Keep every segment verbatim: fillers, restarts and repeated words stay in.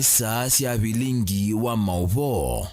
Saa sya vilingi wa maũvoo.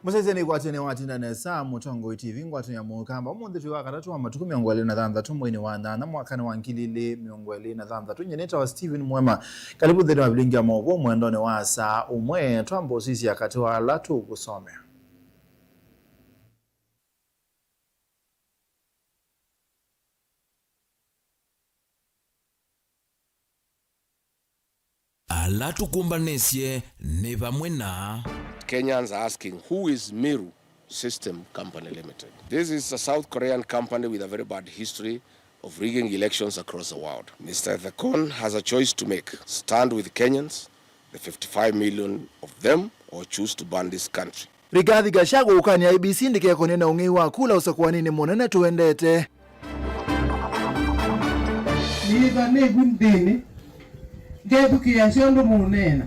Mũsyaĩĩsya nĩ kwatene watinda nesa, Mũtongoi T V, ngwatanĩo ya Mũkamba. Ũmũnthĩ twĩ wa katatũ wa matukũ mĩongo ĩlĩ na thanthatũ mweinĩ wa nyanya mwakanĩ wa ngili ilĩ mĩongo ĩlĩ na thanthatũ. Nyie nĩtawa Stephen Mwema. Karibu nthĩnĩ wa vilingi ya maũvoo mwendonĩ wa saa ũmwe. Twamba ũsisya katĩ wa ala tũkũsomea. Ala tũkũmbanĩsye nĩ vamwe na. Kenyans are asking, who is Meru System Company Limited? This is a South Korean company with a very bad history of rigging elections across the world. Mister Ethekon has a choice to make, stand with Kenyans, the fifty-five million of them, or choose to burn this country. Rigathi Gachagua ũkany'a I E B C ndĩkekony'e na ũng'ei wa kula ũsakũaninĩ mũnene tũendete. Nĩĩthwa nĩ vu nthĩnĩ, ngethukĩĩasya ũndũ mũũneena,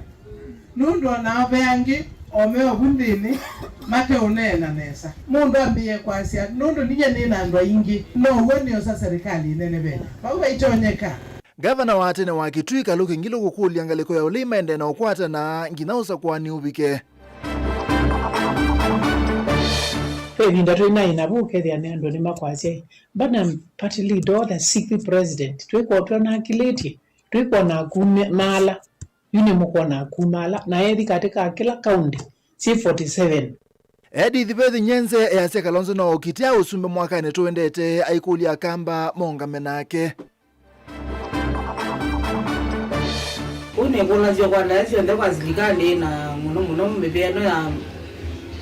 nũndũ o nao ve angĩ o me o vu nthĩnĩ mateũneena nesa. Mũndũ ambĩĩe kwasya, nũndũ ninyie nĩ na andũ aingĩ, no w'o nĩosa serikali ĩneneve vau vaitonyeka. Ngavana wa tene wa Kitui, Kaluki Ngilu, kũkũlya ngalĩko ya ũlei maendee na ũkwatana nginya ũsakũani ũvike. Ve ĩvinda twĩ na ĩnavu ũkethĩa nĩ andũ nĩmakwasya, "Mbona party leader or the sixth president twĩkwona twonakilĩtye, twĩkwona akumaala, yu nĩmũkwona akumaala, na ethi katĩ ka kĩla kaunti syĩ forty seven." Edith Beth Nyenze easya Kalonzo no ũkitĩa ũsumbĩ mwakanĩ tũendete, aikũlya Akamba maũngame nake. Ũu nĩkũlasya kwa ndaĩa syonthe kwa silikalĩ, na mũno mũno mĩvĩa ĩno ya,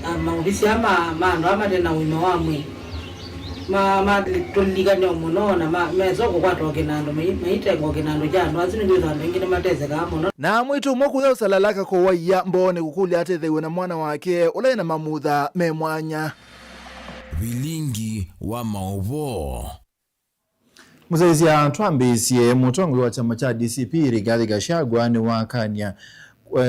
ya maovisi aa ma, ma andũ aa mate na ũima wa mwĩĩ. Ma, matũlilikane o mũno, na ma, mesa kũkwata o kĩnandũ, mai, maitenga o kĩnandũ kya andũ asu, nĩkwĩthwa andũ aingĩ nĩmatesekaa mũno. Na mwĩĩtu ũmwe kũya ũsalalaka kũwaia mboonĩ kũkũlya atetheew'e na mwana wake ũla ena mamutha me mwanya. Vilingi wa maũvoo. Mũsyaĩĩsya twambĩĩsye, mũtongoi wa kyama kya D C P Rigathi Gachagua nĩwakany'a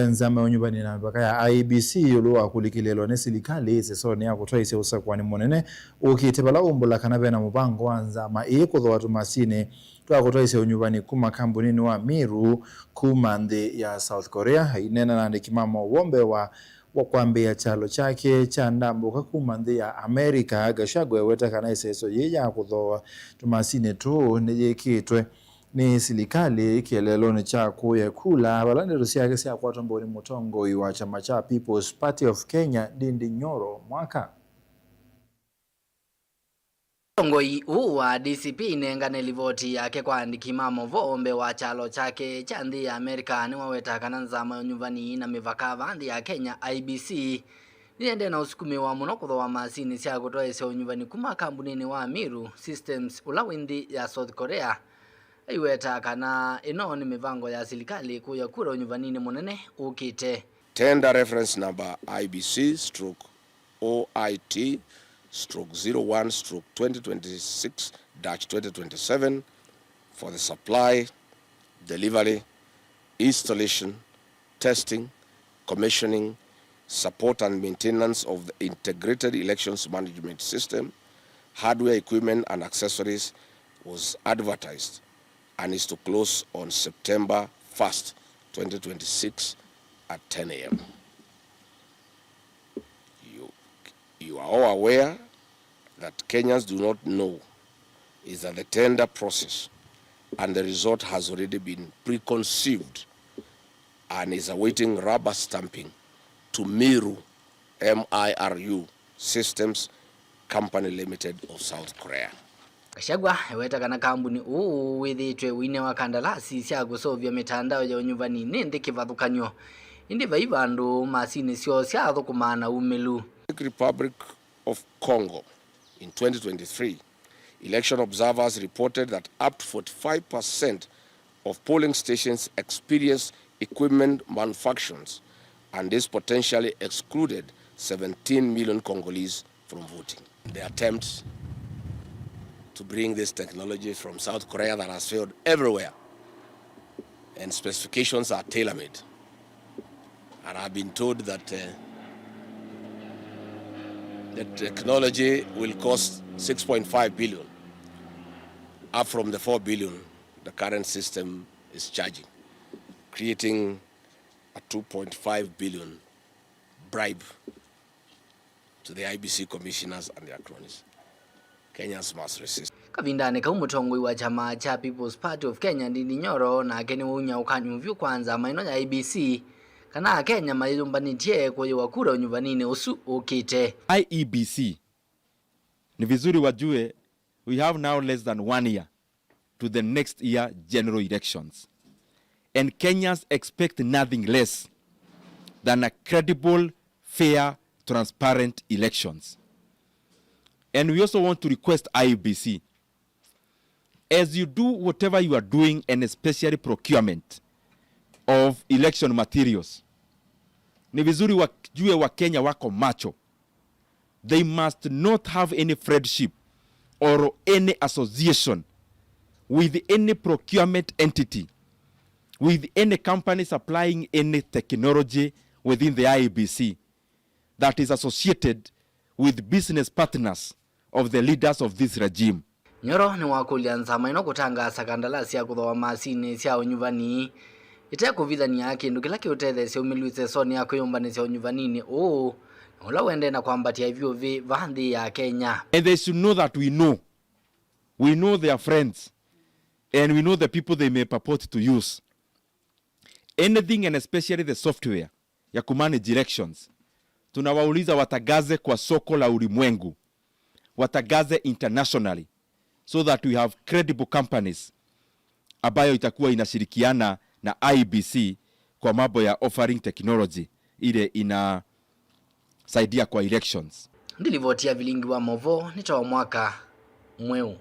nzama ya ũnyuvani na mĩvaka ya I E B C ĩũlũ wa kũlikĩlĩĩlwa nĩ silikalĩ ĩsesonĩ ya kũtwaĩsya ũsakũani mũnene ũkĩte, vala ũmbũla kana vena mũvango wa nzama ĩĩ kũthooa tũmasinĩ twa kũtwaĩsya ũnyuvani kuma kambuninĩ wa Meru kuma nthĩ ya South Korea. Aineena na andĩki ma maũvoo mbee wa wa kwambĩĩa kyalo kyake kya ndambũka kuma nthĩ ya America, Gachagua eweta kana ĩseso yĩĩ ya kũthooa tũmasinĩ tũũ nĩyĩkĩtwe nĩ silikalĩ kĩeleelonĩ kya kũya kula, vala ndeto syake syakwatwa mbau nĩ mũtongoi wa kyama kya People's Party of Kenya, Ndindi Nyoro, mwaka. Mũtongoi ũũ wa D C P inengane livoti yake kwa andĩki ma maũvoo mbee wa kyalo kyake kya nthĩ ya America nĩwaweta kana nzama ya ũnyuvani na mĩvaka vaa nthĩ ya Kenya, I E B C, nĩyendee na ũsukumĩwa mũno kũthooa masinĩ sya kũtwaĩsya ũnyuvani kuma kambuninĩ wa Meru Systems ũla wĩ nthĩ ya South Korea. Aiweta kana ĩno nĩ mĩvango ya silikalĩ kũya kura ũnyuvaninĩ mũnene ũkĩte. Tender reference number I B C stroke O I T stroke zero one stroke twenty twenty-six dash twenty twenty-seven for the supply, delivery, installation, testing, commissioning, support and maintenance of the integrated elections management system, hardware, equipment and accessories was advertised and is to close on September first, twenty twenty-six at ten a m. You, you are all aware that Kenyans do not know is that the tender process and the result has already been preconceived and is awaiting rubber stamping to Miru, M I R U Systems Company Limited of South Korea. Gachagua eweta kana kambuni ũũ wĩthĩĩtwe ũinewa kandalasi sya kũseũvya mĩtandao ya ũnyuvani nĩ nthĩ kĩvathũkany'o, ĩndĩ vai vandũ masinĩ syoo syathũkũmaa na umĩlu. Republic of Congo in twenty twenty-three, election observers reported that up to forty-five percent of polling stations experienced equipment malfunctions, and this potentially excluded seventeen million Congolese from voting. The attempt to bring this technology from South Korea that has failed everywhere, and specifications are tailor-made. And I've been told that, uh, the technology will cost six point five billion, up from the four billion the current system is charging, creating a two point five billion bribe to the I E B C commissioners and their cronies. Kenyans must resist. Kavindanĩ kau, mũtongoi wa kyama kya People's Party of Kenya, Ndindi Nyoro, nake nĩwaunya ũkany'u vyũ kwa nzama ĩno ya I E B C kana Akenya mayĩyũmbanĩtye kũyĩwa kura ũnyuvaninĩ ũsu ũkĩte. I E B C, ni vizuri wajue we have now less than one year to the next year general elections. And Kenyans expect nothing less than a credible, fair, transparent elections. And we also want to request I E B C, as you do whatever you are doing, and especially procurement of election materials, ni vizuri wajue Wakenya wako macho. They must not have any friendship or any association with any procurement entity, with any company supplying any technology within the I E B C that is associated with business partners of the leaders of this regime. Nyoro nĩwakũlya nzama ĩno kũtangaasa kandalasi ya kũthooa masinĩ sya ũnyuvani ĩtekũvithany'a kĩndũ kĩla kĩũtetheesya ũmĩlu ĩsesonĩ ya kwĩyũmbanĩsya ũnyuvaninĩ ũũ, na ũla ũendee na kwambatya ĩvyũvĩ vaa nthĩ ya Kenya. And they should know that we know. We know their friends. And we know the people they may purport to use. Anything, and especially the software ya kumanage elections, tunawauliza watangaze kwa soko la ulimwengu, watangaze internationally, so that we have credible companies ambayo itakuwa inashirikiana na I E B C kwa mambo ya offering technology ile inasaidia kwa elections. Ndilivoti ya vilingi wa movoo nĩ ta wa mwaka mweũ.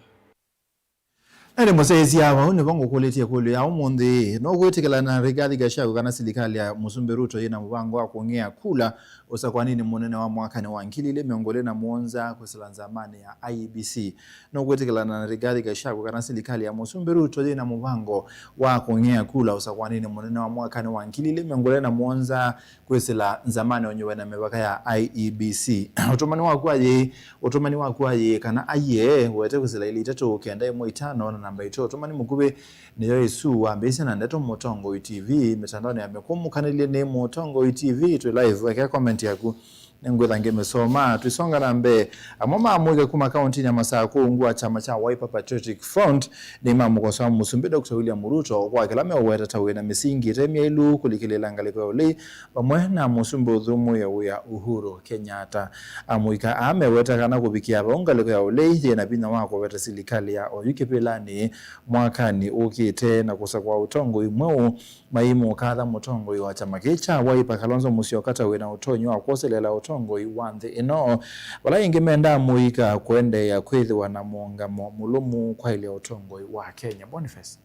Na nĩ mũsyaĩĩsya vau nĩvo ngũkũlĩtye ĩkũlyo ya ũmũnthĩ. Nũkwĩtĩkĩlana na Rigathi Gachagua kana silikalĩ ya Mũsumbĩ Ruto yĩna mũvango wa kũng'ea kula ũsakũaninĩ mũnene wa mwakanĩ wa ngili ilĩ mĩongo ĩlĩ na mũonza kwĩsĩla nzamanĩ ya I E B C? Nũkwĩtĩkĩlana na Rigathi Gachagua kana silikalĩ ya Mũsumbĩ Ruto yĩna mũvango wa kũng'ea kula ũsakũaninĩ mũnene wa mwakanĩ wa ngili ilĩ mĩongo ĩlĩ na mũonza kwĩsĩla nzamanĩ ũnyuwe na mĩvaka ya I E B C? Ũtũmani waku ayĩ, ũtũmani waku ayĩ kana aiee, ũete kwĩsĩla ilĩ itatũ kenda ĩmwe itano na namba itũ. Ũtũmani mũkuvĩ nĩyo ĩsu wambĩĩsya na ndeto Mũtongoi T V, mĩtandaonĩ ya mĩkũmũkanĩlye nĩ Mũtongoi T V. Twĩ live, wekea comment yaku, nĩngwĩtha ngĩmĩsoma. Twĩsonga na mbee, amwe ma amũika kuma kauntinĩ ya Masakũ ungu wa kyama kya Wiper Patriotic Front nĩmamũkosoa Mũsumbĩ Doctor William Ruto kwa kĩla meũweta ta wĩna mĩsingi ĩte myaĩlu kũlikĩlĩĩla ngalĩko ya ũlei vamwe na Mũsumbĩ ũthũmũĩe wĩa Uhuru Kenyatta. Amũika aa meweta kana kũvikĩa vau ngalĩko ya ũlei yĩna vinya wa kũveta silikalĩ ya oyu kĩvĩlanĩ mwakanĩ ũkĩte na kũsakũa ũtongoi mweũ. Maimũkatha mũtongoi wa kyama kĩĩ kya Wiper Kalonzo Musyoka ta wĩna ũtonyi wa kwoseleela ũtongoi wa nthĩ ĩno, vala ĩngĩ mendaa mũika kũendeea kwĩthĩwa na mũũngamo mũlũmu kwaĩlya ũtongoi wa Kenya. Boniface.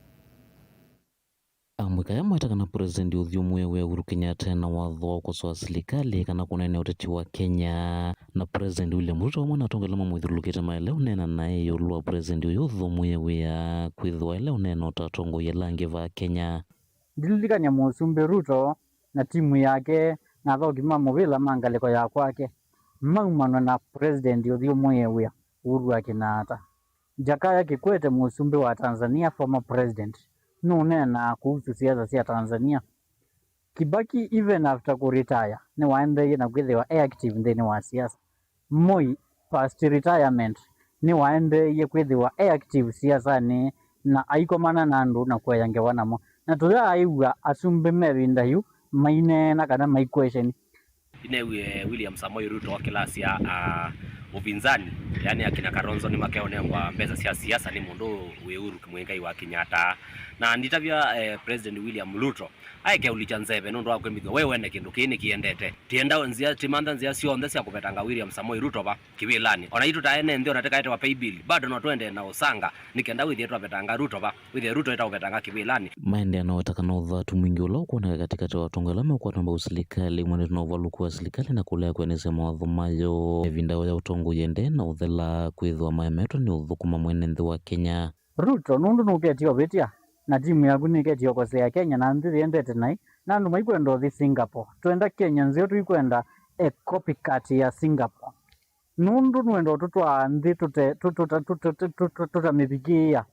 Amũika aya maweta kana President ũthyũmũĩe wĩa Uhuru Kenyatta ena watho wa kũkosoa silikalĩ kana kũneenea ũteti wa Kenya, na President William Ruto vamwe na atongoi ala mamũthyũlũlũkĩte maĩle ũneena naĩ ĩũlũ wa President ũyũ ũthũmũĩe wĩa kwĩthĩwa aĩle ũneena o ta atongoi ala angĩ vaa Kenya. Ndililikany'a Mũsumbĩ Ruto na timu yake na athaũki ma mũvĩla ma ngalĩko ya kwake maumanwe na President ũthyũmũĩe wĩa, Uhuru wa Kenyatta. Jakaya Kikwete, mũsumbĩ wa Tanzania, former president, nũneenaa kuhusu siasa sya Tanzania. Kibaki, even after kũretire, nĩwaendeeie na kwĩthĩwa e active nthĩnĩ wa siasa. Moi, past retirement, nĩwaendeeie kwĩthĩwa e active siasanĩ na aikomana na andũ na kũea ngewa namo. Na tũyaaĩw'a asumbĩ me ĩvinda yu maineena kana mai question. Nĩneewie William Samoei Ruto akĩlasya, ah, ũvinzani, yani akina Kalonzo nĩmakeũnengwa mbesa sya siasa nĩ mũndũ wĩ Uhuru Muigai wa Kenyatta. Na nditavya, eh, President William Ruto aeke ũlikya nzeve nũndũ wa kwĩmbĩthw'a we wene kĩndũ kĩĩ nĩkĩendete. Tienda nzĩa, timantha nzĩa syonthe sya kũvetanga William Samoei Ruto va kĩvĩlanĩ. Ona itũ ta ene nthĩ ona tĩkaetewa pay bill, bado no tũendee na ũsanga nĩ kenda wĩthĩe twavetanga Ruto va, wĩthĩe Ruto etaũvetanga kĩvĩlanĩ. Maendeea na ũweta kana ũthatu mwingĩ ũla ũkwoneka katĩkatĩ wa atongoi ala meũkwata mbau silikalĩ umanĩte na ũvalũku wa silikalĩ na kũlea kwĩanĩsya mawatho mayo. Ĩvinda ya ũtongoi ĩendee na ũthela kwĩthĩwa maemetwe nĩ ũthũkũma mwene nthĩ wa Kenya. Ruto nũndũ nũketie ũvĩtya na timu yaku nĩketie ũkosea Kenya na nthĩ yĩendete naĩ, na andũ maikwenda ũthi Singapore. Twenda Kenya nzeo, tũikwenda e copycat ya Singapore. Nũndũ nũenda ũtũtwaa nthĩ tũte-, tũtũta-, tũtũta-, tũtũta-, tũtamĩvikĩĩa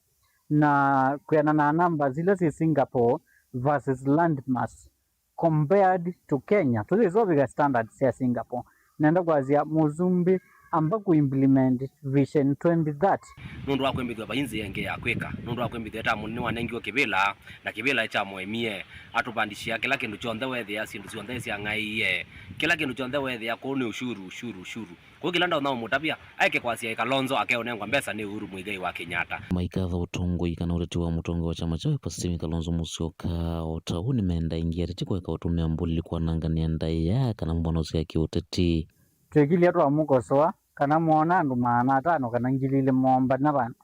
na kwĩanana na numbers ila syĩ Singapore versus landmass compared to Kenya. Tũyĩsovika standards sya Singapore. Nenda kwasya mũsumbĩ amba kũ implement Vision twenty thirty. Nũndũ wa kwĩmbĩthw'a vai nzĩa ĩngĩ ya kwĩka, nũndũ wa kwĩmbĩthw'a ĩtamu nĩwanengiwe kĩvĩla, na kĩvĩla kyamoemie. Atũvandishĩa kĩla kĩndũ kyonthe weethĩa, syĩndũ syonthe syang'aĩie. Kĩla kĩndũ kyonthe weethĩa kũu nĩ ushuru, ushuru, ushuru. Kũu kĩla ndaũna ũmũtavya, aeke kwasya Kalonzo akeũnengwa mbesa nĩ Uhuru Muigai wa Kenyatta. Maikatha ũtongoi kana ũteti wa mũtongoi wa kyama kya Wiper Stephen Kalonzo Musyoka, o ta ũu nĩmenda aingĩ ateti kũeka ũtũmĩa mbũli kwanangany'a ndaĩa kana mbũmbano sya kĩũteti. Twĩkilya twamũkosoa kana mwoona andũ maana atano kana ngili ilĩ moombana vandũ,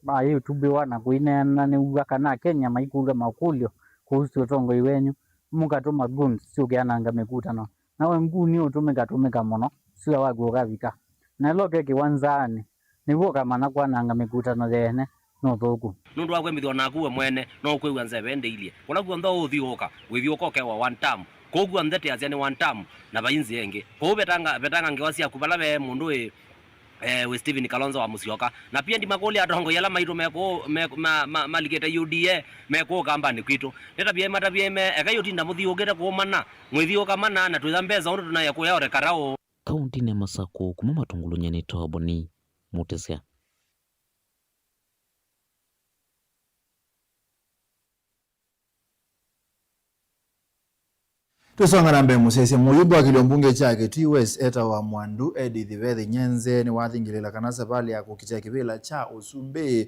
mayĩũtubĩwa na kũineena, nĩw'a kana Akenya maikũlw'a makũlyo kũhusu ũtongoi wenyu, mũkatũma goons syũke ananga mĩkutano. Nawe nguni ũtũmĩka tũmĩka mũno, sua waku ũkavika. Na ĩla ũkekĩwa nzaanĩ, nĩw'o ũkamanya kwananga mĩkutano yeene nĩ ũthũku. Nũndũ wa kwĩmbĩthw'a naku we mwene, no ũkwĩw'a nzeve ndĩilye. Kũla kw'onthe ũũthiũũka, wĩthiũũka ũkewa one term. Kũu kw'onthe tĩasya nĩ one term, na vai nzĩa ĩngĩ. Kwoou vetanga, vetanga ngewa syaku vala ve mũndũ wĩ, eh, wĩ Stephen Kalonzo wa Musyoka. Na pia ndimakũlya atongoi ala maitũ me kũũ, me, ma, ma, malikĩte U D A, me kũũ kambanĩ kwitũ. Nĩtavyai matavyai me, ekai ũtinda mũthiũũkĩte kũũmana, mwĩthiũũka mana, na twĩtha mbesa ũndũ tũnaĩa kũya ũrekara ũũ. Kaũntinĩ ya Masakũ, kuma Matungulu nyie nĩ Toboni Mũtĩsya. Tũsonga na mbee, mũsyaĩĩsya. Mũyumbe wa kĩlio mbunge kya Kitui West etawa Mwandu Edith Vethi Nyenze nĩwathingĩlĩĩla kana savalĩ ya kũkitĩa kĩvĩla kya ũsumbĩ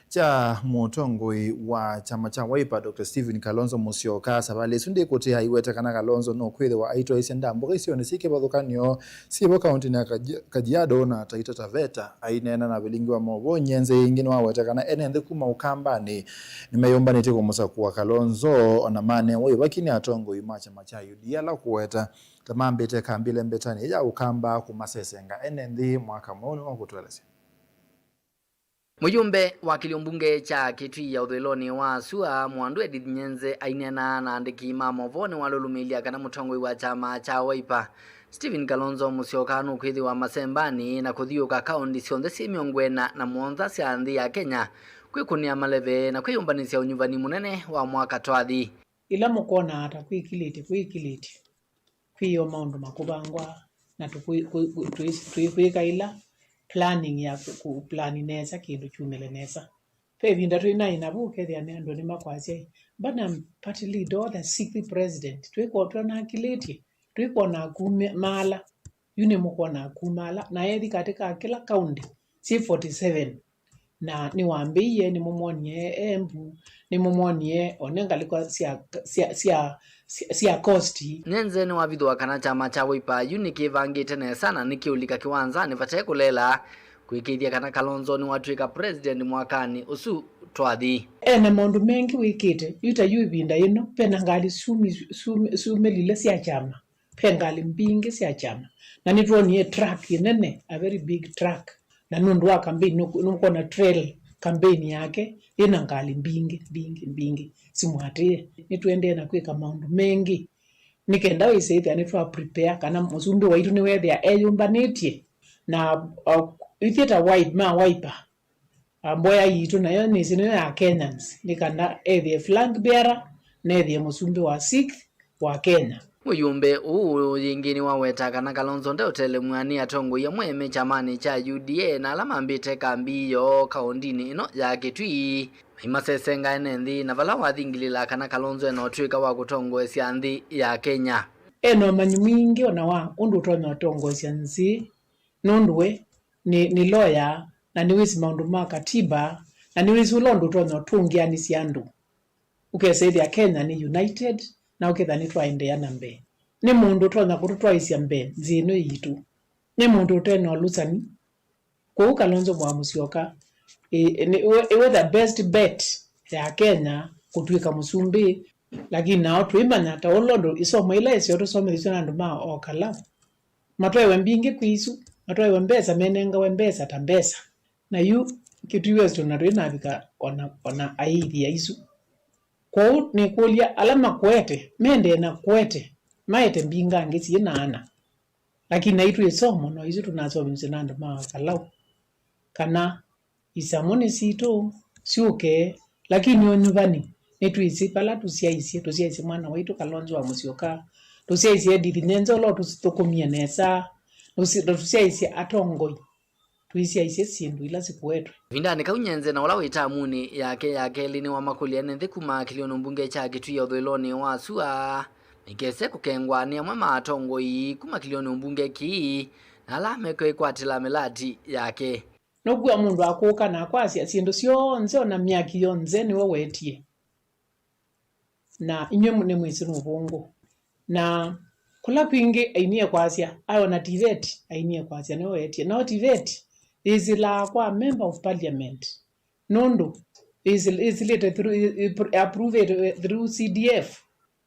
kya mũtongoi wa kyama kya Wiper, Doctor Stephen Kalonzo Musyoka, savalĩ ĩsu ndĩkũtĩa aiweta kana Kalonzo nũkwĩthĩwa aitwaĩsye ndambũka isionĩ syĩ kĩvathũkany'o syĩvo kaũntinĩ ya Kaji-, Kajiado na Taita Taveta. Aineena na vilingi wa maũvoo, Nyenze ĩngĩ nĩwaweta kana ene nthĩ kuma Ũkambanĩ nĩmeyũmbanĩtye kũmũsakũa Kalonzo, ona manewa ĩvaki nĩ atongoi ma kyama kya U D A ala kũweta ta mambĩte kambi lembetanĩ ya Ũkamba kũmasesenga ene nthĩ mwaka mweũ. Nĩwakũtũelesya. Mũyumbe wa kĩlio mbunge kya Kitui ya ũthũĩlonĩ wa sua, Mwandu Edith Nyenze, aineena na andĩki ma maũvoo nĩwalũlũmĩĩlya kana mũtongoi wa kyama kya Wiper, Stephen Kalonzo Musyoka, nũkwĩthĩwa masembanĩ na kũthiũũka kaũnti syonthe syĩ mĩongo ĩna na mũonza sya nthĩ ya Kenya kwĩkũnĩa maleve na kwĩyũmbanĩsya ũnyuvani mũnene wa mwaka twathi. Ĩla mũkwonaa ta kwĩkilĩtye, kwĩkilĩtye, kwĩo maũndũ makũvangwa, na tũkwĩ-, kwĩ-, kwĩ-, twĩ-, twĩkwĩka ĩla planning ya kũ-, kũ-, plan nesa kĩndũ kyumĩle nesa. Ve ĩvinda twĩ na ĩna vu, ũkethĩa nĩ andũ nĩmakwasya, "Ĩ, mbona party leader or the sixth president, twĩkwona twonakilĩtye, twĩkwona akumaala, yu nĩmũkwona akumaala." Na ethi katĩ ka kĩla kaũnti syĩ forty seven, na nĩwambĩie, nĩmũmwonie Embu, nĩmũmwonie one ngalĩko sya, sya, sya, sya, sya Coast. Nyenze nĩwavithũa kana kyama kya Wiper yu nĩkĩvangĩte nesa na nĩkĩũlika kĩwanzanĩ vate kũlela, kũĩkĩĩthya kana Kalonzo nĩwatw'ĩka president mwakanĩ ũsu twathi. Ena maũndũ mengĩ wĩkĩte, yu ta yu ĩvinda yĩno, vena ngalĩ sumi-, sumi-, sumĩlile sya kyama, ve ngalĩ mbingĩ sya kyama, na nĩtwonie truck ĩnene, a very big truck, na nũndũ wa campaign, nũk-, nũkwona trail campaign yake yĩna ngalĩ mbingĩ, mbingĩ, mbingĩ simwatĩĩe. Nĩtũendee na kwĩka maũndũ mengĩ nĩ kenda wĩsĩ ĩthĩa nĩtwa prepare kana mũsumbĩ waitũ nĩwethĩa eyũmbanĩtye na, uh, ithyĩ ta Wipe-, ma Wiper. Ah, mboya yitũ nayo nĩsĩ nĩyo ya Kenyans, nĩ kana ethĩe flag bearer na ethĩe mũsumbĩ wa sixth wa Kenya. Mũyũmbe ũũ yĩngĩ nĩwaweta kana Kalonzo ndeũtelemw'a nĩ atongoi amwe me kyamanĩ kya U D A na ala mambĩte kambi yoo kaũndinĩ ĩno ya Kitui maimasesengae ne nthĩ, na vala wathingilĩla kana Kalonzo ena ũtw'ĩka wa kũtongoesya nthĩ ya Kenya. Ena ũmanyi mwingĩ ona wa ũndũ ũtonya ũtongoesya nthĩ, nũndũ we nĩ, nĩ loya, na nĩwĩsĩ maũndũ ma katiba, na nĩwĩsĩ ũla ũndũ ũtonya ũtũngĩanĩsya andũ. Ũkesa ĩthĩa Kenya nĩ united, na ũketha nĩtwaendeea na mbee. Nĩ mũndũ ũtonya kũtũtwaĩsya mbee nzĩ ĩno yitũ. Nĩ mũndũ ũte na ũlũsani. Kwoou Kalonzo Mwa Musyoka, ĩ, nĩ, ĩwe, ĩwe the best bet ya Kenya kũtw'ĩka mũsumbĩ, lakini nao twĩmanya ta ũla ũndũ isomo ila ĩseo tũsomethisye na andũ ma o Kalau. Matwaĩwe mbingĩ kwĩ isu, matwaĩwe mbesa, menengawe mbesa ta mbesa. Na yu Kitui West ona twĩ navika ona, ona aithi ya isu. Kwoou nĩkũlya ala makuete, mendee na kuete, maete mbingangĩ syĩ na ana. Lakini naitũ ĩsomo no isu tũnasomisye na andũ ma Kalau. Kana isamũ nĩ sitũ, syũke, lakini ũnyuvani, nĩtwĩsĩ vala tũsyaisye, tũsyaisye mwana waitũ Kalonzo wa Musyoka, tũsyaisye Edith Nyenze ũla ũtũthũkũmie nesa, tũsi-, tũsyaisye atongoi, twĩsyaisye syĩndũ ila sikuetwe. Ĩvindanĩ kau Nyenze na ũla wĩ tamunĩ yake ya kelĩ nĩwamakũlya ene nthĩ kuma kĩlĩonĩ mbunge kya Kitui ya ũthũĩlonĩ wa sua maikese kũkengwa nĩ amwe ma atongoi kuma kĩlĩonĩ mbunge kĩĩ na ala mekwĩkwatĩla mĩlati yake. Nũkw'a mũndũ akũka na akwasya syĩndũ syonthe, ona myaki yonthe nĩwe wetie. Na inyw'ĩ nĩmwĩsĩ nũvũngũ. Na kũla kwingĩ ainie kwasya, aĩ ona tiveti ainie kwasya nĩwe wetie. Nao tiveti yĩsĩlaa kwa member of parliament. Nũndũ yĩsĩ-, yĩsĩlĩte through, ĩ-, ĩ-, approved through C D F.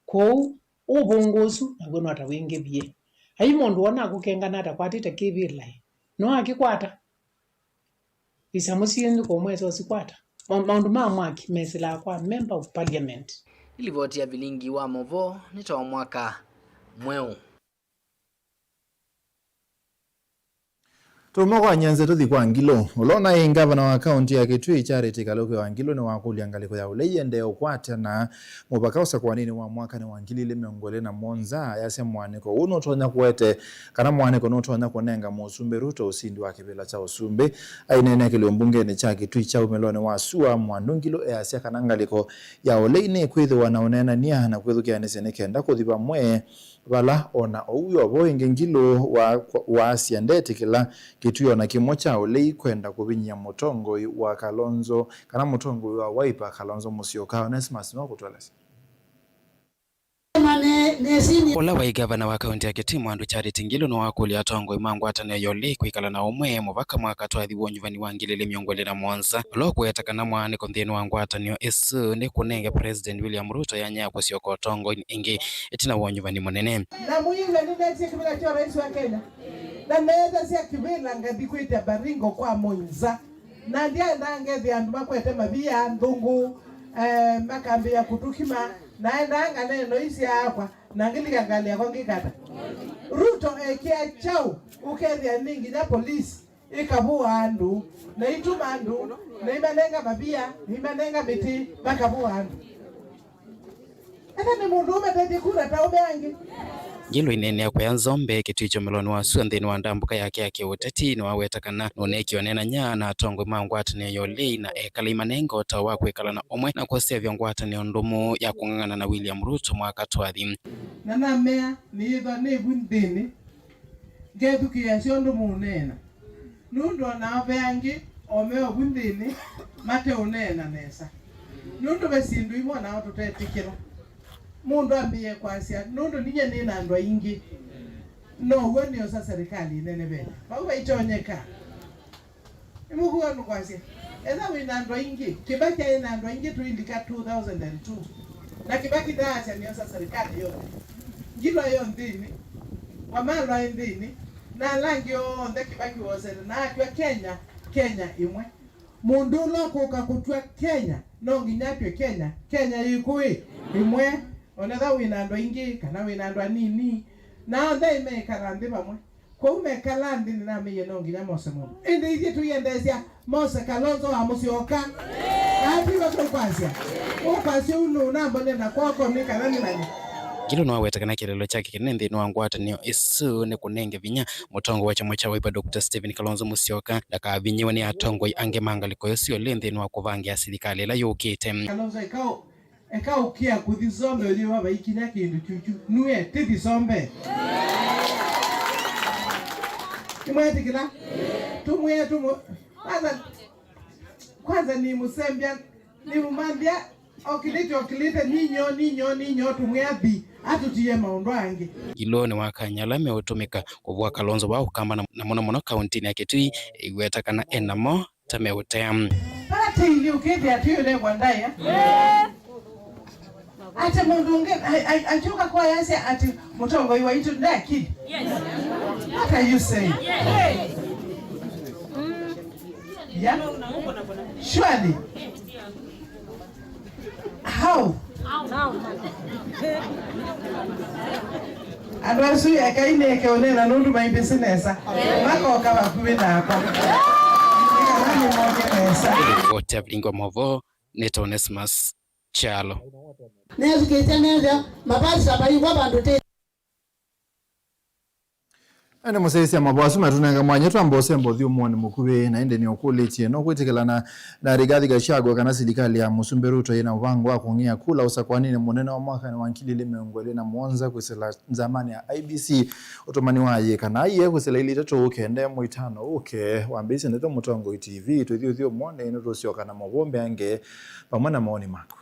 Kwoou ũvũngũ ũsu naw'o no ta wĩngĩvie. Ai mũndũ wona akũkengana atakwatĩte kĩvĩla-ĩ, no akĩkwata? Isamũ syĩnyu kũmwesa ũsikwata. Ma-, maũndũ ma mwaki mesĩlaa kwa member of parliament. Nĩ livoti ya vilingi wa movoo nĩ ta o mwaka mweũ. Tuma kwa Nyenze tũthi kwa Ngilũ. Ũla ũnaĩ ngavana wa kaunti ya Kitui Charity Kaluki wa Ngilũ nĩwakũlya ngalĩko ya ũlei ĩendee ũkwatana mũvaka ũsakũanĩnĩ wa mwakanĩ wa ngili ilĩ mĩongo ĩlĩ na mũonza, ayasya mũanĩko ũũ nũtonya kũete kana mũanĩko nũtonya kũnenga Mũsumbĩ Ruto ũsindi wa kĩvĩla kya ũsumbĩ. Aineenea kĩlĩo mbungenĩ kya Kitui kya umĩlonĩ wa sua, Mwandu Ngilũ easya kana ngalĩko ya ũlei nĩkwĩthĩwa na ũneenany'a na kwĩthukĩanĩsya nĩ kenda kũthi vamwe. Vala o na ũu wĩ o vo, ĩngĩ Ngilũ wa, waasya ndetĩkĩla kĩtw'ĩo na kĩmwe kya ũlei kwenda kũvinyĩa mũtongoi wa Kalonzo kana mũtongoi wa Wiper, Kalonzo Musyoka. Onesmus nĩwakũtũelesya. Ũla waĩ ngavana wa kaunti ya Kitui Mwandu Charity Ngilu nĩwakũlya atongoi ma ngwatanĩo ya ũlei kwĩkala na ũmwe mũvaka mwaka twathi wa ũnyuvani wa ngili ilĩ mĩongo ĩlĩ na mũonza, ũla ũkũweta kana mwaanĩko nthĩnĩ wa ngwatanĩo ĩsu nĩ kũnenge President William Ruto yanya ya kũsyoka ũtongoinĩ ĩngĩ ĩtina wa ũnyuvani mũnene. Na mũyĩw'a nĩneetie kĩvĩla kya ũrais wa Kenya, na neethasya kĩvĩla ngathi kwĩtya Baringo kwa Mũinza. Na ndyaendaa ngethĩa andũ makwete mavia, nthũngũ, eh, makambĩĩa kũtũkima. Naendaa nganee noi syaakwa, na ngĩlika ngalĩ yakwa ngĩkata. Ruto ekĩa kyaũ ũkethĩa nĩ nginya polisi ĩkavũa andũ, na ituma andũ, na imanenga mavia, na imanenga mĩtĩ, makavũa andũ? Ethĩwa nĩ mũndũ ũmatethye kura ta ũme angĩ. Ngilu aineenea kũya Nzombe, Kitui kyũmĩlonĩ wa sua nthĩnĩ wa ndambũka yake ya kĩũteti, nĩwaweta kana nũneekie ũneenany'a na atongoi ma ngwatanĩo ya ũlei na ekala imanenga ũtao wa kwĩkala na ũmwe na kũseũvya ngwatanĩo ndũmu ya kũng'ang'ana na William Ruto mwaka twathi. Na namea, nĩyĩthwa nĩ vu nthĩnĩ, ngethukĩĩasya ũndũ mũũneena. Nũndũ o nao ve angĩ o me o vu nthĩnĩ mateũneena nesa. Nũndũ ve syĩndũ imwe o nao tũtetĩkĩla. Mũndũ ambĩĩe kwasya, "Nũndũ ninyie nĩ na andũ aingĩ, now'o nĩosa serikali ĩnenevete." Vau vaitonyeka. Nĩmũkwĩw'a nũkwasya? Ethĩwa wĩ na andũ aingĩ, Kĩbaki aĩ na andũ aingĩ tũilika two thousand and two. Na Kĩbaki ndaasya nĩosa serikali yonthe. Ngilu aĩ o nthĩnĩ, Wamalo aĩ nthĩnĩ, na ala angĩ onthe Kĩbaki woosete na atw'a Kenya, Kenya ĩmwe. Mũndũ ũla ũkũka kũtw'a Kenya, no nginya atw'e Kenya, Kenya yĩkũ ĩ? Ĩmwe. Onetha wĩ na andũ aingĩ kana wĩ na andũ anini, na onthe meĩkala nthĩ vamwe. Kwoou mekala nthĩ, nĩnameie no nginya mose mũndũ. Ĩndĩ ithyĩ tũiendeesya mose Kalonzo wa Mũsyoka. Atiwa tũkwasya. Ũkwasya ũu nũnambone na kwoko nĩ kana nĩ nani. Ngilu nĩwaweta kana kĩeleelo kyake kĩnene nthĩnĩ wa ngwatanĩo ĩsu nĩ kũnenge vinya mũtongoi wa kyama kya Wiper Doctor Stephen Kalonzo Musyoka ndakavinyĩwe nĩ atongoi angĩ ma ngalĩko ĩsu ĩũlũ nthĩnĩ wa kũvangĩa silikalĩ ĩla yũkĩte. Kalonzo ĩka ũ-, eka ũkĩa kũthi Sombe ũyĩwa vaikinya kĩndũ kyuchu. Nue, tithi Sombe. Imwetĩkĩla? Tumwĩe, tumwe. Kwanza, kwanza ni mũsembya, ni mũmanthya, okĩlĩte, okĩlĩte, ninyo, ninyo, ninyo, tumwĩa thi, atũtie maũndũ angĩ. Ngilu nĩ wa kanya ala meũtũmĩka kũvũa Kalonzo wa Ũkamba na, na mũno mũno kauntinĩ ya Kitui, ĩweta kana enamo ta meũtea. Vala tĩili ũkĩthĩa twĩũnengwa ndaĩa. Ate mũndũ ũngĩ ai-, ai-, akiuka kwa yasya ati mũtongoi waitũ nde akili. What are you saying? Yeah. Surely. How? Andũ asu ekai nĩeke ũneena nũndũ maimbĩsĩ nesa. Makoka vakuvĩ nakwa. Nĩ kana nĩmoke nesa. Ripoti ya Vilingi wa Mauvoo, nĩ Onesmus Kyalo. Nĩathukĩĩsya nesa, mavasi ta maiw'a vandũ tĩ. Ene mũsyaĩĩsya mavoo asu matũnenga mwanya twamba ũsemba ũthyũmũonĩ mũkuvĩ, na ĩndĩ nĩũkũlĩtye no kwĩtĩkĩlana na Rigathi Gachagua kana silikalĩ ya Mũsumbĩ Ruto yĩna mũvango wa kũng'ĩa kula ũsakũanĩnĩ mũnene wa mwakanĩ wa ngili ilĩ mĩongo ĩlĩ na mũonza kwĩsĩla nzamanĩ ya I E B C ũtũmani wa ayĩka na aiee kwĩsĩla ilĩ itatũ ũkende mwĩtano ũke. Wambĩĩsye ndeto Mũtongoi T V, tũthiĩ ũthyũmũonĩ nĩtũsyoka na mavoo mbeange vamwe na maoni maku.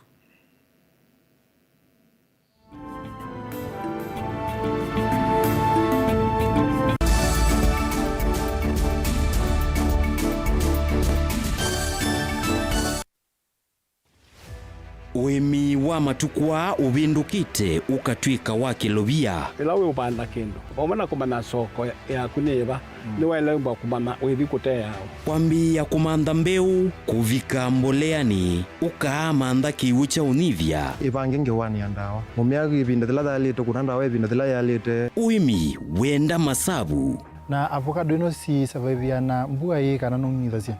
Ũĩmi wa matukũ aa ũvĩndũkĩte ũkatw'ĩka wa kĩlovia. Ĩla wĩũvanda kĩndũ, vamwe na kũmanya soko yaku nĩ yĩva, nĩwaĩle ũmba kũmanya wĩthi kũteawa. Kwambĩĩa kũmantha mbeũ, kũvika mboleanĩ, ũkaamantha kĩw'ũ kya ũnyivya. Ĩvange ngewanĩ ya ndawa. Mũmĩa ĩvinda yĩla yaĩlĩte, kũna ndawa ĩvinda yĩla yaĩlĩte. Ũĩmi wenda masavu. Na avocado ĩno si survive na mbua ĩĩ kana nũng'ithasya?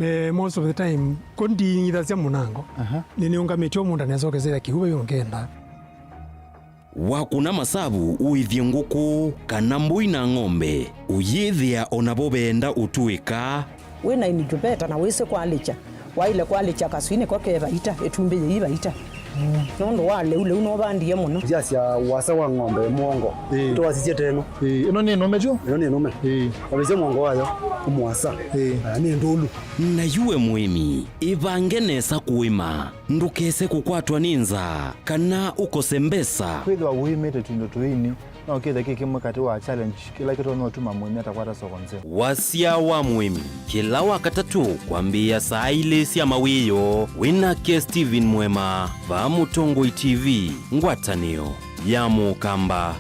Eh, most of the time, ko nding'ithasya mũnango. Aha. Nĩnĩũngamĩtye o mũndũ nĩasokesya kĩw'ũ vai ũngenda. Wakũna masavu ũĩthye ngũkũ kana mbũi na ng'ombe, ũyĩthĩa o navo veenda ũtũĩka. Wĩ na incubator na wĩsĩ kwalĩkya, waĩle kwalĩkya kaswinĩ ko ke vaita, ĩtumbĩ yĩi vaita. Nũndũ wa lĩu, lĩu nũvandie mũno. Ndyasya wasa wa ng'ombe mwongo. Ĩĩ. Tũwasisye teno. Ĩĩ, ĩno nĩ nũme tyo? Ĩno nĩ nũme. Ĩĩ. Wavĩsya mwongo wayo, ũmwasa. Ĩĩ. Na nĩ ndũlu. Na yu we mũĩmi, ĩvange nesa kũĩma. Ndũkese kũkwatwa nĩ nzaa, kana ũkose mbesa. Kwĩthĩwa ũĩmĩte tũindo tũini, no kĩthe kĩ kĩmwe katĩ wa challenge kĩla kĩtonya ũtuma mũĩmi atakwata soko nzeo. Wasya wa mũĩmi, kĩla Wakatatũ kwambĩĩa saa ilĩ sya mawĩoo, wĩ nake Stephen Mwema, vaa Mũtongoi T V, ngwatanĩo ya Mũkamba.